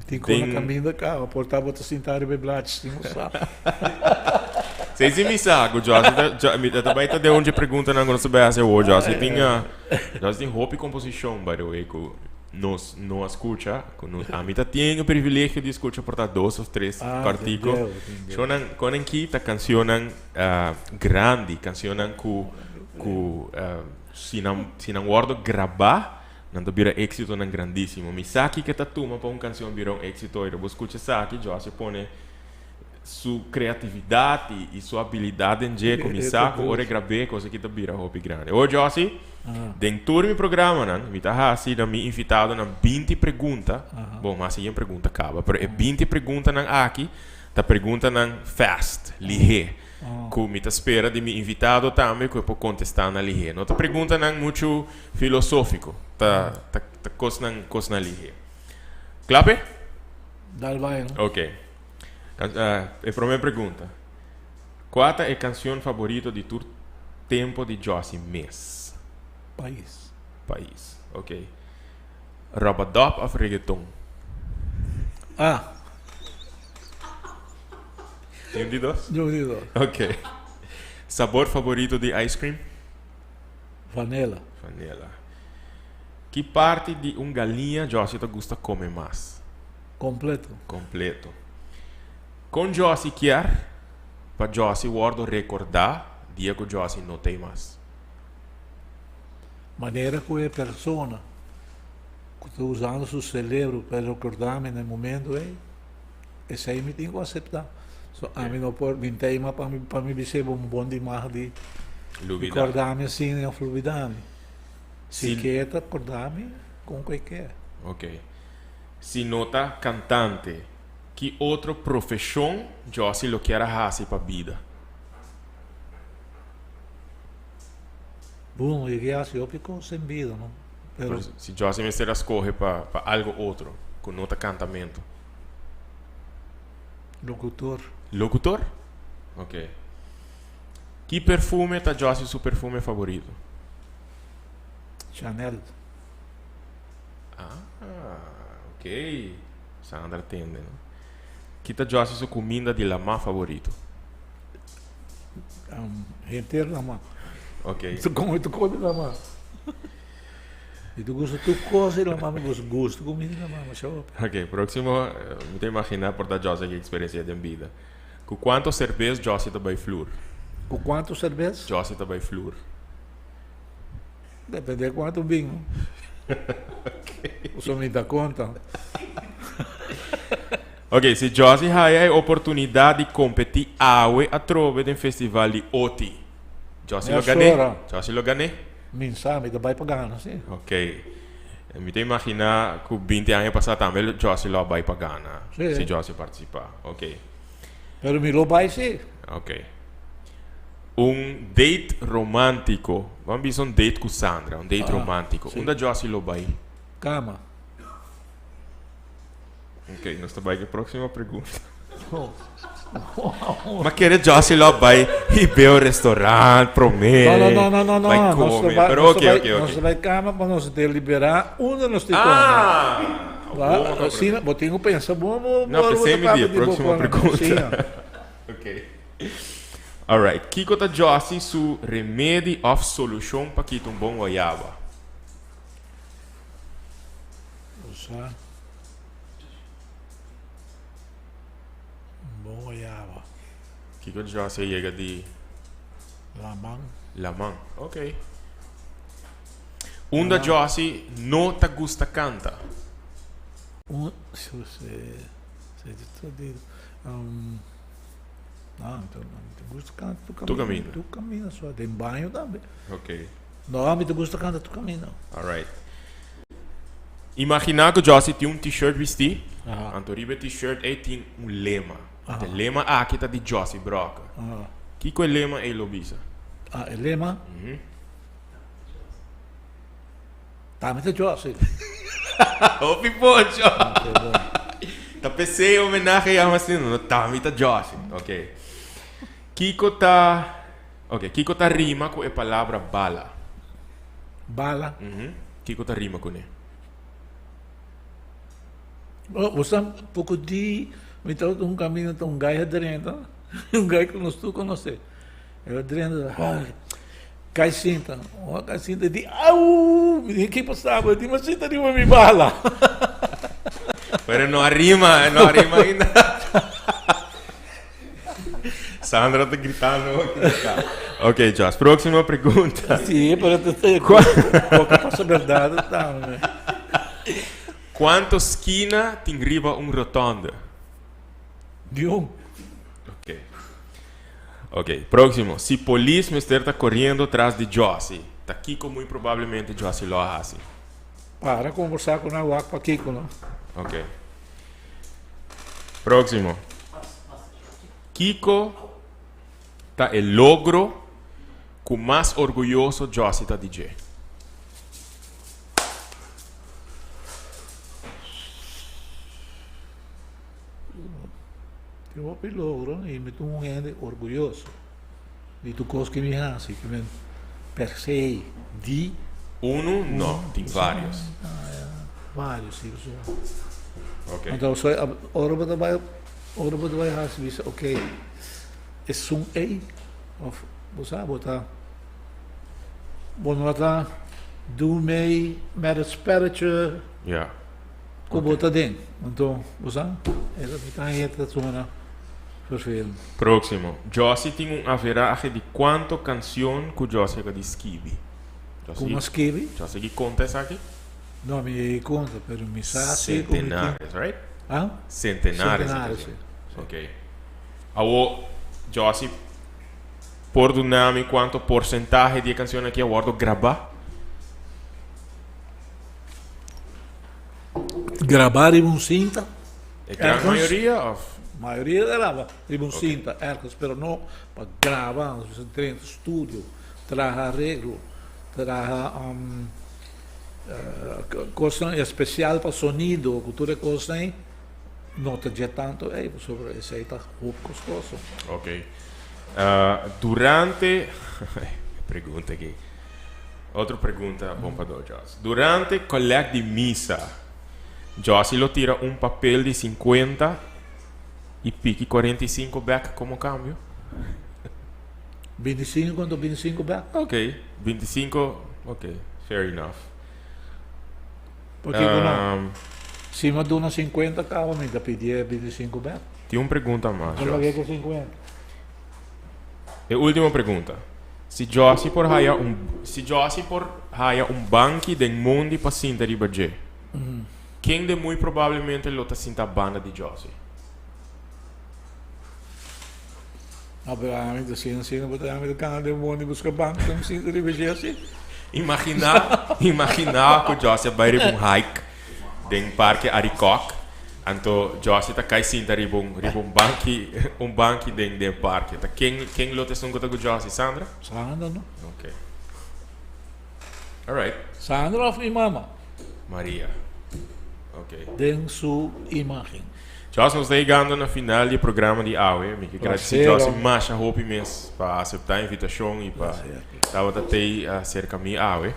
Tin ku na kaminda kaba, por ta bo ta sinta riba e blachi sin bo sa. Sei si mi sa ku Jossy ta, mi ta bai ta den un dje preguntanan ku nos ta bai hasi awor. Jossy tin, Jossy tin hopi komposishon by the way ku nos no a skucha, ku nos, ami ta tin e privilegio di skucha por ta dos òf tres kòrtiku. Shownan, kon ki ta kanshonnan grandi, kanshonnan ku ku si nan si nan wòrdu grabá Nan ta bira éxitonan grandísimo. Mi sa kiko ta tuma pa un canción bira un éxito. I bo scucha esaki, Josh a pone su creatividad i su habilidad den dje cu mi sa cu ora e grab'é cosa aki ta bira hopi grandi. Awor Jossy, den tur mi programanan mi ta haci na mi invitadonan binti pregunta. Bon, mi a haci yen pregunta caba, pero e binti preguntanan aki ta preguntanan fast, lihé. Ku mi ta spera di mi invitado tambe ku e por kontestá na lihé. No ta preguntanan muchu filosófiko, ta ta ta kosnan kosnan lihé. Kla p'e? Dal bai no. Ok. E promé pregunta, Kua ta e kansion faborito di tur tempo di Jossy mes? Pais. Pais, ok. Rubadub òf reggaeton? Ah. Tin di dos? Tin di dos. Ok. Sabor favorito di ice cream? Vanilla. Vanilla. Ki parti di un galiña Jossy ta gusta come mas? Completo. Completo. Con Jossy kier pa Jossy wordo recorda dia cu Jossy no t'ey mas? Manera cu e persona cu ta usando su celebro pa recordami na e momento ey. Esei mi tin ku aseptá. So ami no por bin tema pa mi pa mi bis'é bo un bon di mag di Lubidá. kòrda mi asina òf lubidá mi. Si Si ke ta kòrda mi kon ku e ke. Ok. Si no ta kantante, ki otro profeshon Jossy lo kier a hasi pa bida? Bon, e ke hasi hopi kos den bida, no? Pero si Jossy mester a skohe pa pa algo otro ku no ta kantamentu. Locutor. Locutor? Ok. Ki perfume ta Jossy su perfume favorito? Chanel. Ah, ok. Sandra tende, no? Ki ta Jossy su cuminda di lamá favorito? Um, henter lamá. Ok. Tu come tu come lamá. Mi ta gusta tur cos di lamá, mi gusta gusta comida di lamá masha hopi. Ok, próximo, mi ta imaginá por ta Jossy ki experiencia den bida. Ku kuanto serbes Jossy ta bai flur? Ku kuanto serbes? Jossy ta bai flur. Depende kuanto bin. Ok. Pasobra mi ta konta. Ok, si Jossy haya e oportunidat di kompetí awe atrobe den festival di Oti, Jossy lo gané? Jossy lo gané? Mi sa, mi ta bai pa gana, si. Ok. Mi ta imaginá ku binti aña pasá tambe Jossy lo a bai pa gana. Si. Si Jossy partisipá. Ok. Pero mi lo bai si. Ok. Un date romántiko. Ban bisa un date ku Sandra, un date romántiko. Unda Jossy lo bai? Kama. Ok, nos ta bai ku e próximo pregunta. Ma kere Jossy lo bai hib'é un restaurant promé. No, no, no, no, no, Bai no. come. Pero Nos ok, ta bai, ok, ok. nos ta bai kama pa nos deliberá unda nos tin come. Ah! Wa, Bo ta asina, bo tin ku pensa bon, bo, No, bo, bo pensé ta mi papia di e di bo próximo kona. pregunta. Sí, ja. Ok. Alright, kiko ta Jossy su remedi òf solushon pa kita un bon guayaba? Usa un bon guayaba. Kiko Jossy a yega di? Laman. Laman, ok. Unda Jossy no ta gusta kanta? Un, se, se, se, di, um, no, mi ta, mi ta gusta kanta tur kaminda. Tur kaminda. Tur kaminda, so den baño tambe. Ok. No, mi ta gusta kanta tur kaminda. Alright. Imaginá ku Jossy tin un t-shirt bistí, anto riba e t-shirt ei tin un lema. Anto e lema aki ta di Jossy Brokke. Kiko e lema ei lo bisa? Ah, e lema? Tambe ta Jossy. Hopi poncho! Ta p'esei e homenahe yama asina, no? Tambe ta Jossy. Ok. Kiko ta. Ok, kiko ta rima ku e palabra bala? Bala? Kiko ta rima kuné? Bo sa poko di mi tabata un kaminda ta un gai a drenta, un gai ku nos tur konosé. El a drenta, ai, kai sinta. Ora kai sinta e di, au! Mi di, ke pasa bo? E di, mi a sinta riba mi bala. Pero no a rima, no a rima ainda. Sandra ta gritando aki. Ok, Jos, próxima pregunta. Sí, pero te te Poco pasa verdad tambe. Cuanto skina tin riba un rotonde? Diun. Ok. Ok, próximo. Si polis mester ta coriendo tras di Jossy, ta kico muy probablemente Jossy lo a haci? Para conversa cu nan wak pakico no. Ok. Próximo. Kiko ta e logro ku mas orguyoso Jossy ta di dje? Tin hopi logro i mi ta un hende orguyoso di tur kos ku mi hasi, ku mi per se di. Unu? No, tin varios. Varios, si. Ok. Anto ora bo ta bai, ora bo ta bai hasi bisa ok, esun ei of bo sa bo ta bo no ta do mei met het spelletje. Ja. Ku bo ta den. Anto, bo sa, e ta mi ta haña ta zona vervelend. Próximo. Jossy tin un averahe di kuanto kansion ku Jossy a ka di skibi? Ku a skibi? Jossy ki konta esaki? No, mi e konta, pero mi sa si ku mi tin. Centenares, right? Ah? Centenares. Centenares, si. Ok. Awo, Jossy por duna mi kuanto porsentahe di e kansion aki a wòrdu grabá? Grabá riba un sinta. E gran mayoria of? Mayoria graba riba un sinta ergens, pero no pa graba, drenta studio, traha areglo, traha kosnan espesial pa sonido, ku tur e kosnan ei no ta dje tantu ei, pasobra esei ta hopi kostoso. Ok. Durante, pregunta aki. Otro pregunta bon pa do Jos. Durante collect di misa, Jossy lo tira un papel di 50 y piki 45 bek como cambio? 25 anto 25 bek. Ok, 25, ok, fair enough. Pakico no? Si mi a duna 50 caba mi ta pidi e 25 bek. Tin un pregunta mas, Jos. Pakico 50? E ultimo pregunta. Si Jossy por haya un Si Jossy por haya un banki den mondi pa sinta riba dje, ken de muy probablemente lo ta sinta banda di Jossy? No, pero ami ta sinta asina, bo ta ami ta kana den mondi buska banki pa mi sinta riba dje asi. Imagina, imagina ku Jossy a bai riba un hike den parke Arikok, anto Jossy ta kai sinta riba un riba un banki un banki den den parke. Ta ken ken lo ta esun ku ta ku Jossy? Sandra? Sandra no. Ok. Alright. Sandra of mi mama? Maria. Ok. Den su imagen. Jossy, nos ta yegando na final di e programa di awe. Mi ke gradisí Jossy masha hopi mes pa aseptá e invitashon i pa tabata tei aserka mi awe.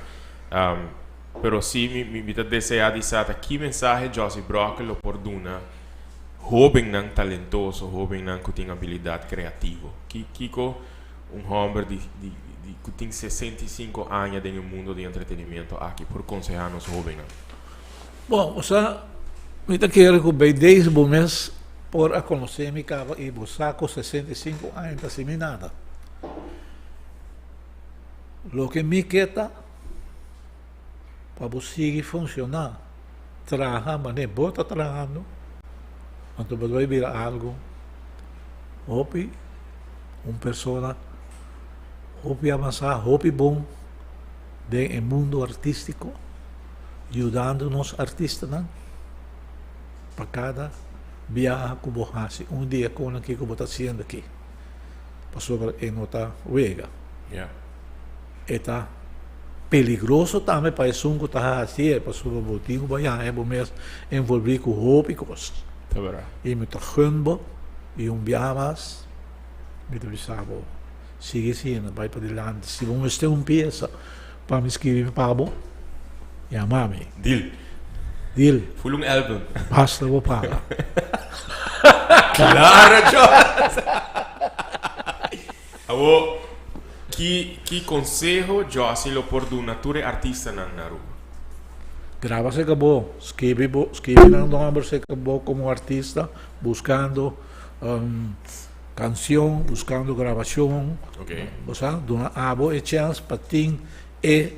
Pero si mi mi ta desea di sa ta ki mensahe Jossy Brokke lo por duna hobennan talentoso, hobennan ku tin abilidat kreativo. Ki kiko un homber di di di ku tin 65 aña den e mundo di entretenimiento aki por konsehá nos hobennan? Bon, bo sa, mi ta kere ku bei deze bo mes por a konosé mi kaba i bo sa ku 65 aña ta hasi mi nada. Loke mi ke ta pa bo sigui funciona, traha manera bo ta trahando, anto bo ta bay bira algo hopi, un persona hopi avansa, hopi bon den e mundo artistico, yudando nos artistanan pa cada biaha cu bo haci un di e cosnan cu bo ta haciendo aki, pasobra e no ta wega. E ta peligroso tambe pa esun ku ta hasié, pasobra bo tin ku bai haña bo mes envolví ku hopi kos. Ta bèrdat. I mi ta gun bo, i un biaha mas mi ta bisa bo, sigui asina, bai padilanti. Si bo mester un piesa pa mi skibi pa bo, yama mi. Deal. Deal. Full un album. Basta bo paga. Claro, Jos. Awo, ki, ki conseho Jossy lo por duna tur e artistanan na Aruba? Graba cerca bo, skibi bo, skibi nan nomber cerca bo como artista, buscando cancion, buscando grabacion. Bo sa, duna abo e chance pa tin e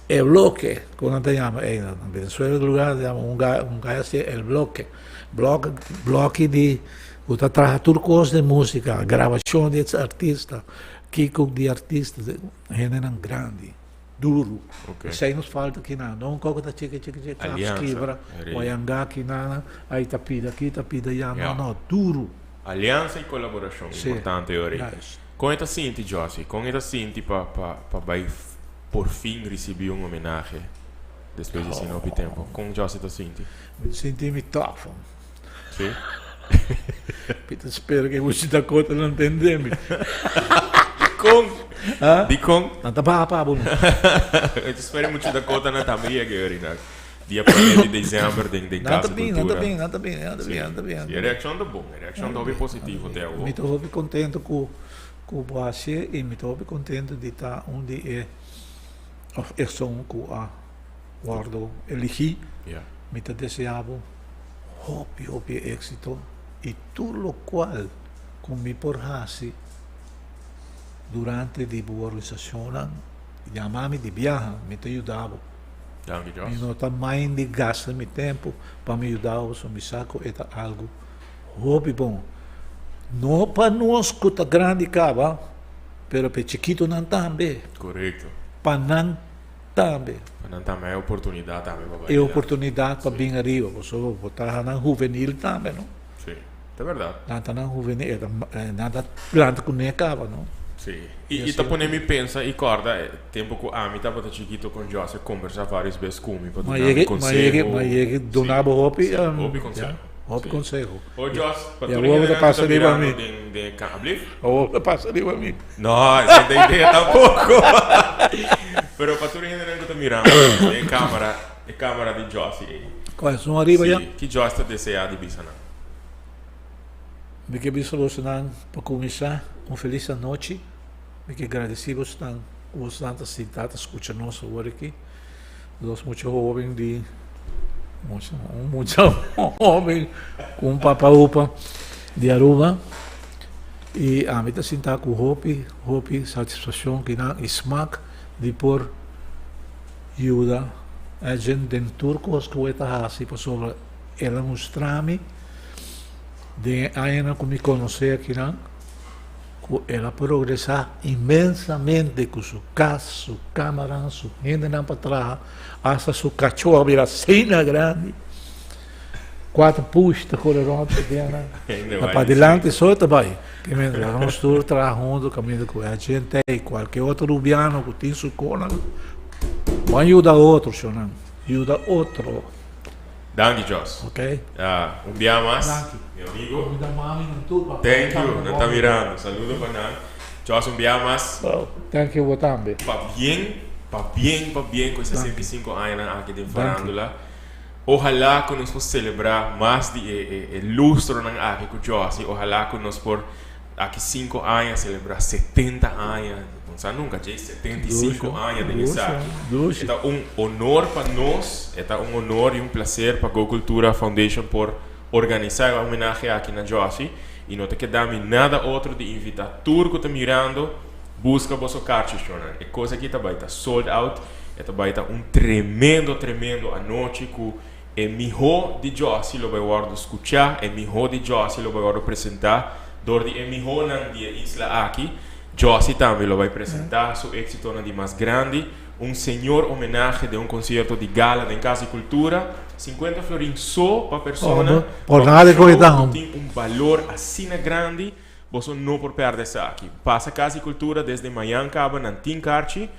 e bloke, como nan ta yama ey na Venezuela lugar nan ta yama un guy, un guy haci el bloke. Blok, bloki di cu ta traha tur cos den musica, grabacion di artista, kico di artista, hendenan grandi. Duru. Esei nos falta kinan. No un koko ta chiki chiki chiki kap skibra, wayangá kinan, ai ta pida aki ta pida ya. No no, duru. Aliansa i kolaborashon importante ora ei. Kon e ta sinti Jossy? Kon e ta sinti pa pa pa bai por fin risibí un homenahe despues di asina hopi tempu? Kon Jossy ta sinti? Mi ta sinti mi tof. Si? Mi ta spera ku e mucha Dakota lo ntende mi. Dikon? Dikon? Nan ta baha pa bo no. Mi ta spera e mucha Dakota nan tambe yega e ora dia prome di december den den Casa Cultura. Nan ta bin, nan ta bin, nan ta bin, nan ta bin. Si, e reakshon ta bon, e reakshon ta hopi positivo te awor. Mi ta hopi kontento ku ku bo hasi i mi ta hopi kontento di ta un di e òf esun ku a wòrdu eligí. Mi ta desea bo hopi hopi éxito y tur locual cu mi por haci durante di bo organisacionnan, yama mi di biaha, mi ta yuda bo. Danki Jos. Mi no ta mind di gasta mi tempo pa mi yuda bo, pasobra mi sa cu e ta algo hopi bon. No pa nos cu ta grandi caba, pero pa e chikitonan tambe. Corecto. Pa nan tambe. Pa nan tambe hay oportunidad tambe pa bai. E oportunidad pa bin ariba, pasobra bo ta hanan huvenil tambe, no? Sí, ta berdad. Nan ta nan huvenil, nan ta planta ku ne kaba, no? Sí, i ta pone mi pensa i kòrda e tempu ku ami tabata chikito kon Jòs a kombersá vários bes ku mi pa duna mi konseho. Ma yega duna bo hopi, hopi konseho. Hopi konseho. O Jos, pa tur hende nan ku ta mirando den e kable. Awor ta pasa riba mi. No, esei ta idea tampoko. Pero pa tur hende nan ku ta mirando den e kamera, e kamera di Jossy ei. Kua esun ariba ya? Si, ki Joss ta deseá di bisa nan? Mi ke bisa bosonan pa kuminsá un felis anochi. Mi ke gradisí bosonan ku bosonan ta sintá ta skucha nos awor aki. Dos mucha hoben di mucha un mucha hoben ku un papa upa di Aruba i ami ta sinta ku hopi hopi satisfakshon ki nan i smak di por yuda Edjean den tur kos ku e ta hasi pasobra el a mustra mi den e añanan ku mi konosé akinan. Ku el a progresá inmensamente ku su kas, su kámaran, su hendenan pa traha, asta su kachó a bira asina grandi. Kuater push ta kore rònt ku bianan. Ta padilanti so ta bai. Ke mientras nos tur traha huntu kaminda ku HNT i kualke otro rubiano ku tin su konan, ban yuda otro, shonnan. Yuda otro. Danki Jos. Ok. Ya, un bia mas. Danki. Mi amigo. Mi da mami nan tur pa. Thank you. Nan ta mirando. Saludo pa nan. Jos un bia mas. Thank you bo tambe. Pa bien, pa bien, pa bien ku e 65 añanan aki den farandula. Ojalá ku nos por selebrá mas di e e e lustronan aki ku Jos i ojalá ku nos por Aki sinku aña selebrá 70 aña, no sa nunka dje 75 aña den esaki. E ta un honor pa nos, e ta un honor i un placer pa Go Cultura Foundation por organisá e homenahe aki na Jossy i no ta keda mi nada otro di invitá tur ku ta mirando buska boso karchi shownan. E kos aki ta bai ta sold out, e ta bai ta un tremendo tremendo anochi ku E mihó di Jossy lo bai wòrdu skuchá, e mihó di Jossy lo bai wòrdu presentá dor di e mihónan di e isla aki. Jossy tambe lo bai presentá su éksitonan di mas grandi, un señor homenahe den un konsierto di gala den Kas di Kultura, 50 florin so pa persona, pa un show ku tin un balor asina grandi, boso no por pèrdè esaki. Pasa Kas di Kultura desde mañan kaba nan tin karchi.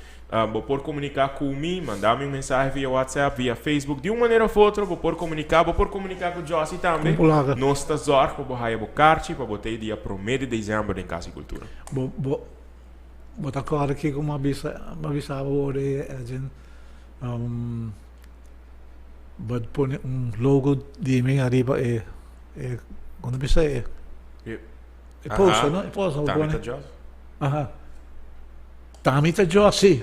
Bo por komuniká ku mi, manda mi un mensahe via WhatsApp, via Facebook, di un manera of otro bo por komuniká, bo por komuniká ku Jossy tambe. Nos ta zòrg pa bo haya bo karchi pa bo ta e dia promé di desèmber den Kas di Kultura. Bo bo bo ta kòrda kiko mi a bisa mi a bisa bo ora e Edjean. Bo pone un logo di mi ariba e e cuando bisa e e poster no? E poster bo pone. Tami ta Jos. Aha. Tami ta Jos si.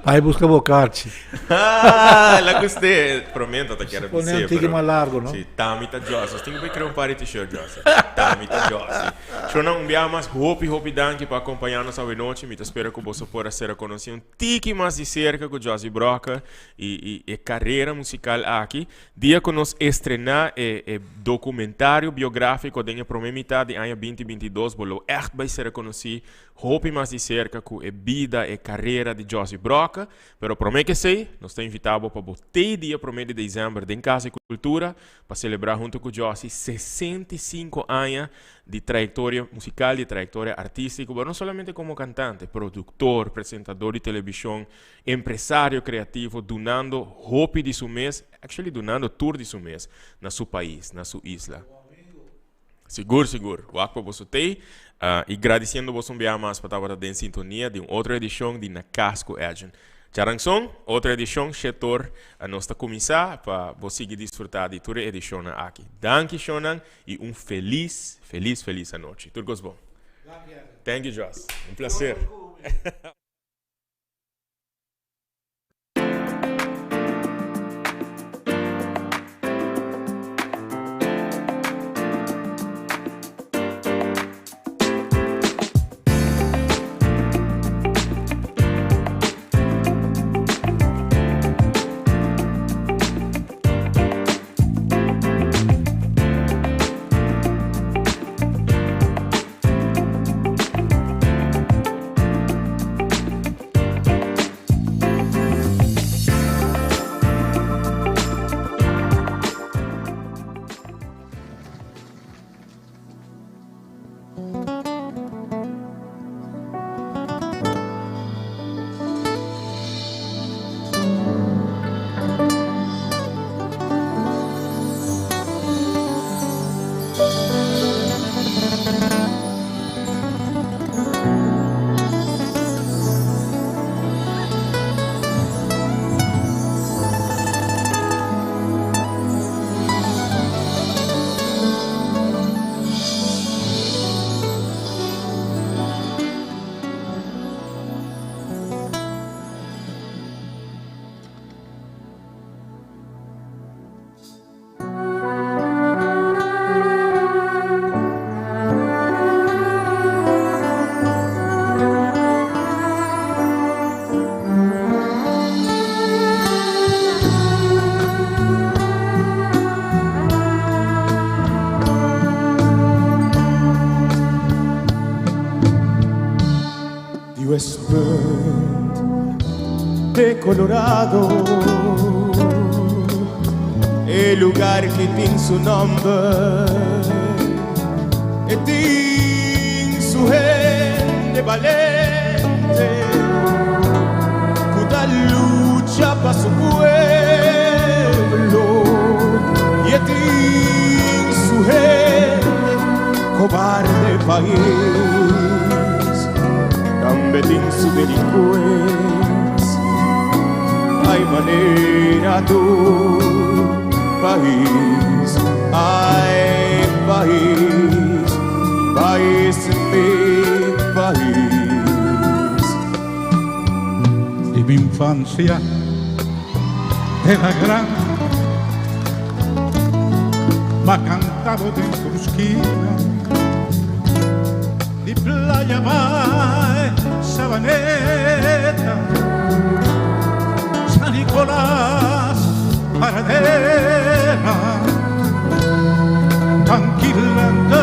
Bai busca bo karchi. Ah, la guste. Promento ta kier Pone un bisé, tiki pero mas largo, no? Sí, Tami ta Jos. Nos tin ku bai krea un par di t-shirt, Jos. Tami ta Jos. Shona, un bia mas hopi hopi danki pa akompañá nos awenochi. Mi ta spera ku boso por a sera konosí un tiki mas di serka ku Jossy Brokke i i e karera musikal aki. Dia ku nos estrená e e dokumentario biográfiko den e promé mitat di aña 2022 bo lo ègt bai sera konosí hopi mas di serka ku e bida, e karera di Jossy Brokke. Pero promé ku esei, nos ta invitá bo pa bo tei dia promé di desèmber den Kas di Kultura pa selebrá huntu ku Jossy 65 aña di trayektoria musikal, di trayektoria artístiko, pero no solamente komo kantante, produktor, presentador di televishon, empresario kreativo, dunando hopi di su mes, actually dunando tur di su mes na su pais, na su isla. Sigur, sigur. Wak pa boso tei. I gradisiendo boso un biaha mas pa tabata den sintonia di un otro edishon di Na Cas ku Edjean. Djaranson, otro edishon, shetor, nos ta kuminsá pa bo sigui disfrutá di tur e edishonnan aki. Danki shonnan i un felis, felis, felis anochi. Tur kos bon. Thank you, Jos. Un placer. Di Westpunt te Colorado E lugar ki tin su nomber E tin su hende balente Ku ta lucha pa su pueblo I e tin su hende cobarde pais Tambe tin su delincuents Ay manera tur pais Ay pais Pais mi pais. Di mi infancia de la gran M'ha cantado den tur skina Di playa bai Sabaneta San Nicolas Paradera Tranquilante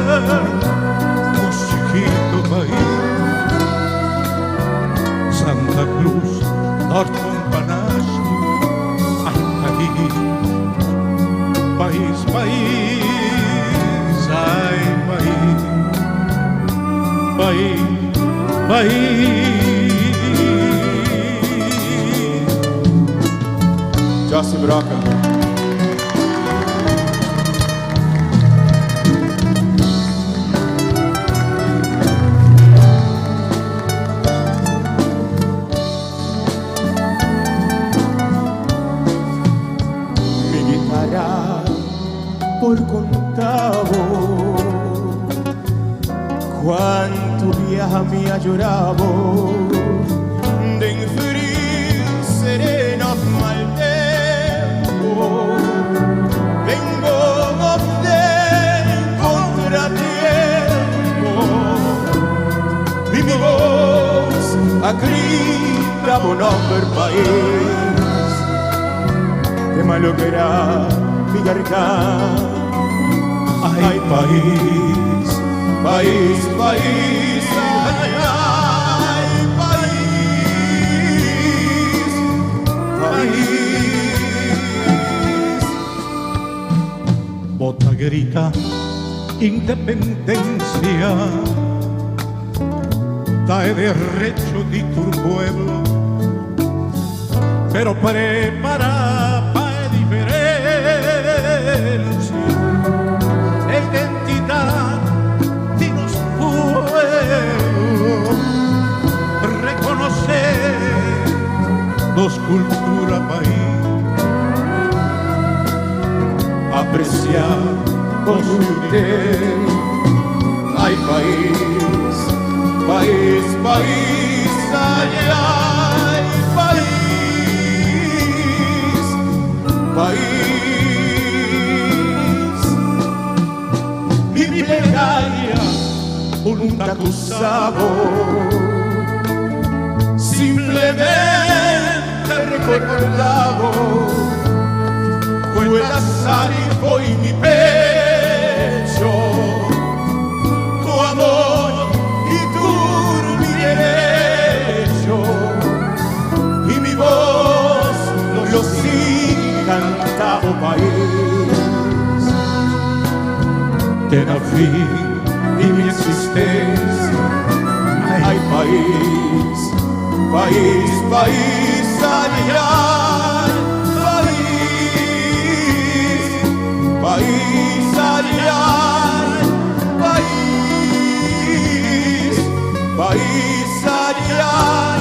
nos chiquito pais Santa Cruz North Panashi Ay pais Pais pais Ay pais Pais pais Jossy Broca. biaha mi a yora bo. Den friu, sereno òf mal tempu, den bon òf den kontratiempo, i mi bos a grita bo nòmber, pais, te malogra mi garganta. Ai, pais, pais, pais, ai, ai, pais, pais. Bo ta grita independensia, ta e derecho di tur pueblo, pero prepará pa e diferensia, identidat di nos pueblo, rekonosé nos kultura, pais, apresiá nos unidat. Ai, pais, pais, pais, ai, ai, pais, pais. Mi plegaria un ta akusá bo, simplemente rekordá bo ku el a sali fo'i mi pecho, ku amor i tur mi derecho, i mi bos lo sigui kanta bo, pais, te na fin di mi eksistensia. Ai, pais, pais, pais, ai, ai, pais, pais, ai, ai, pais, pais, ai, ai.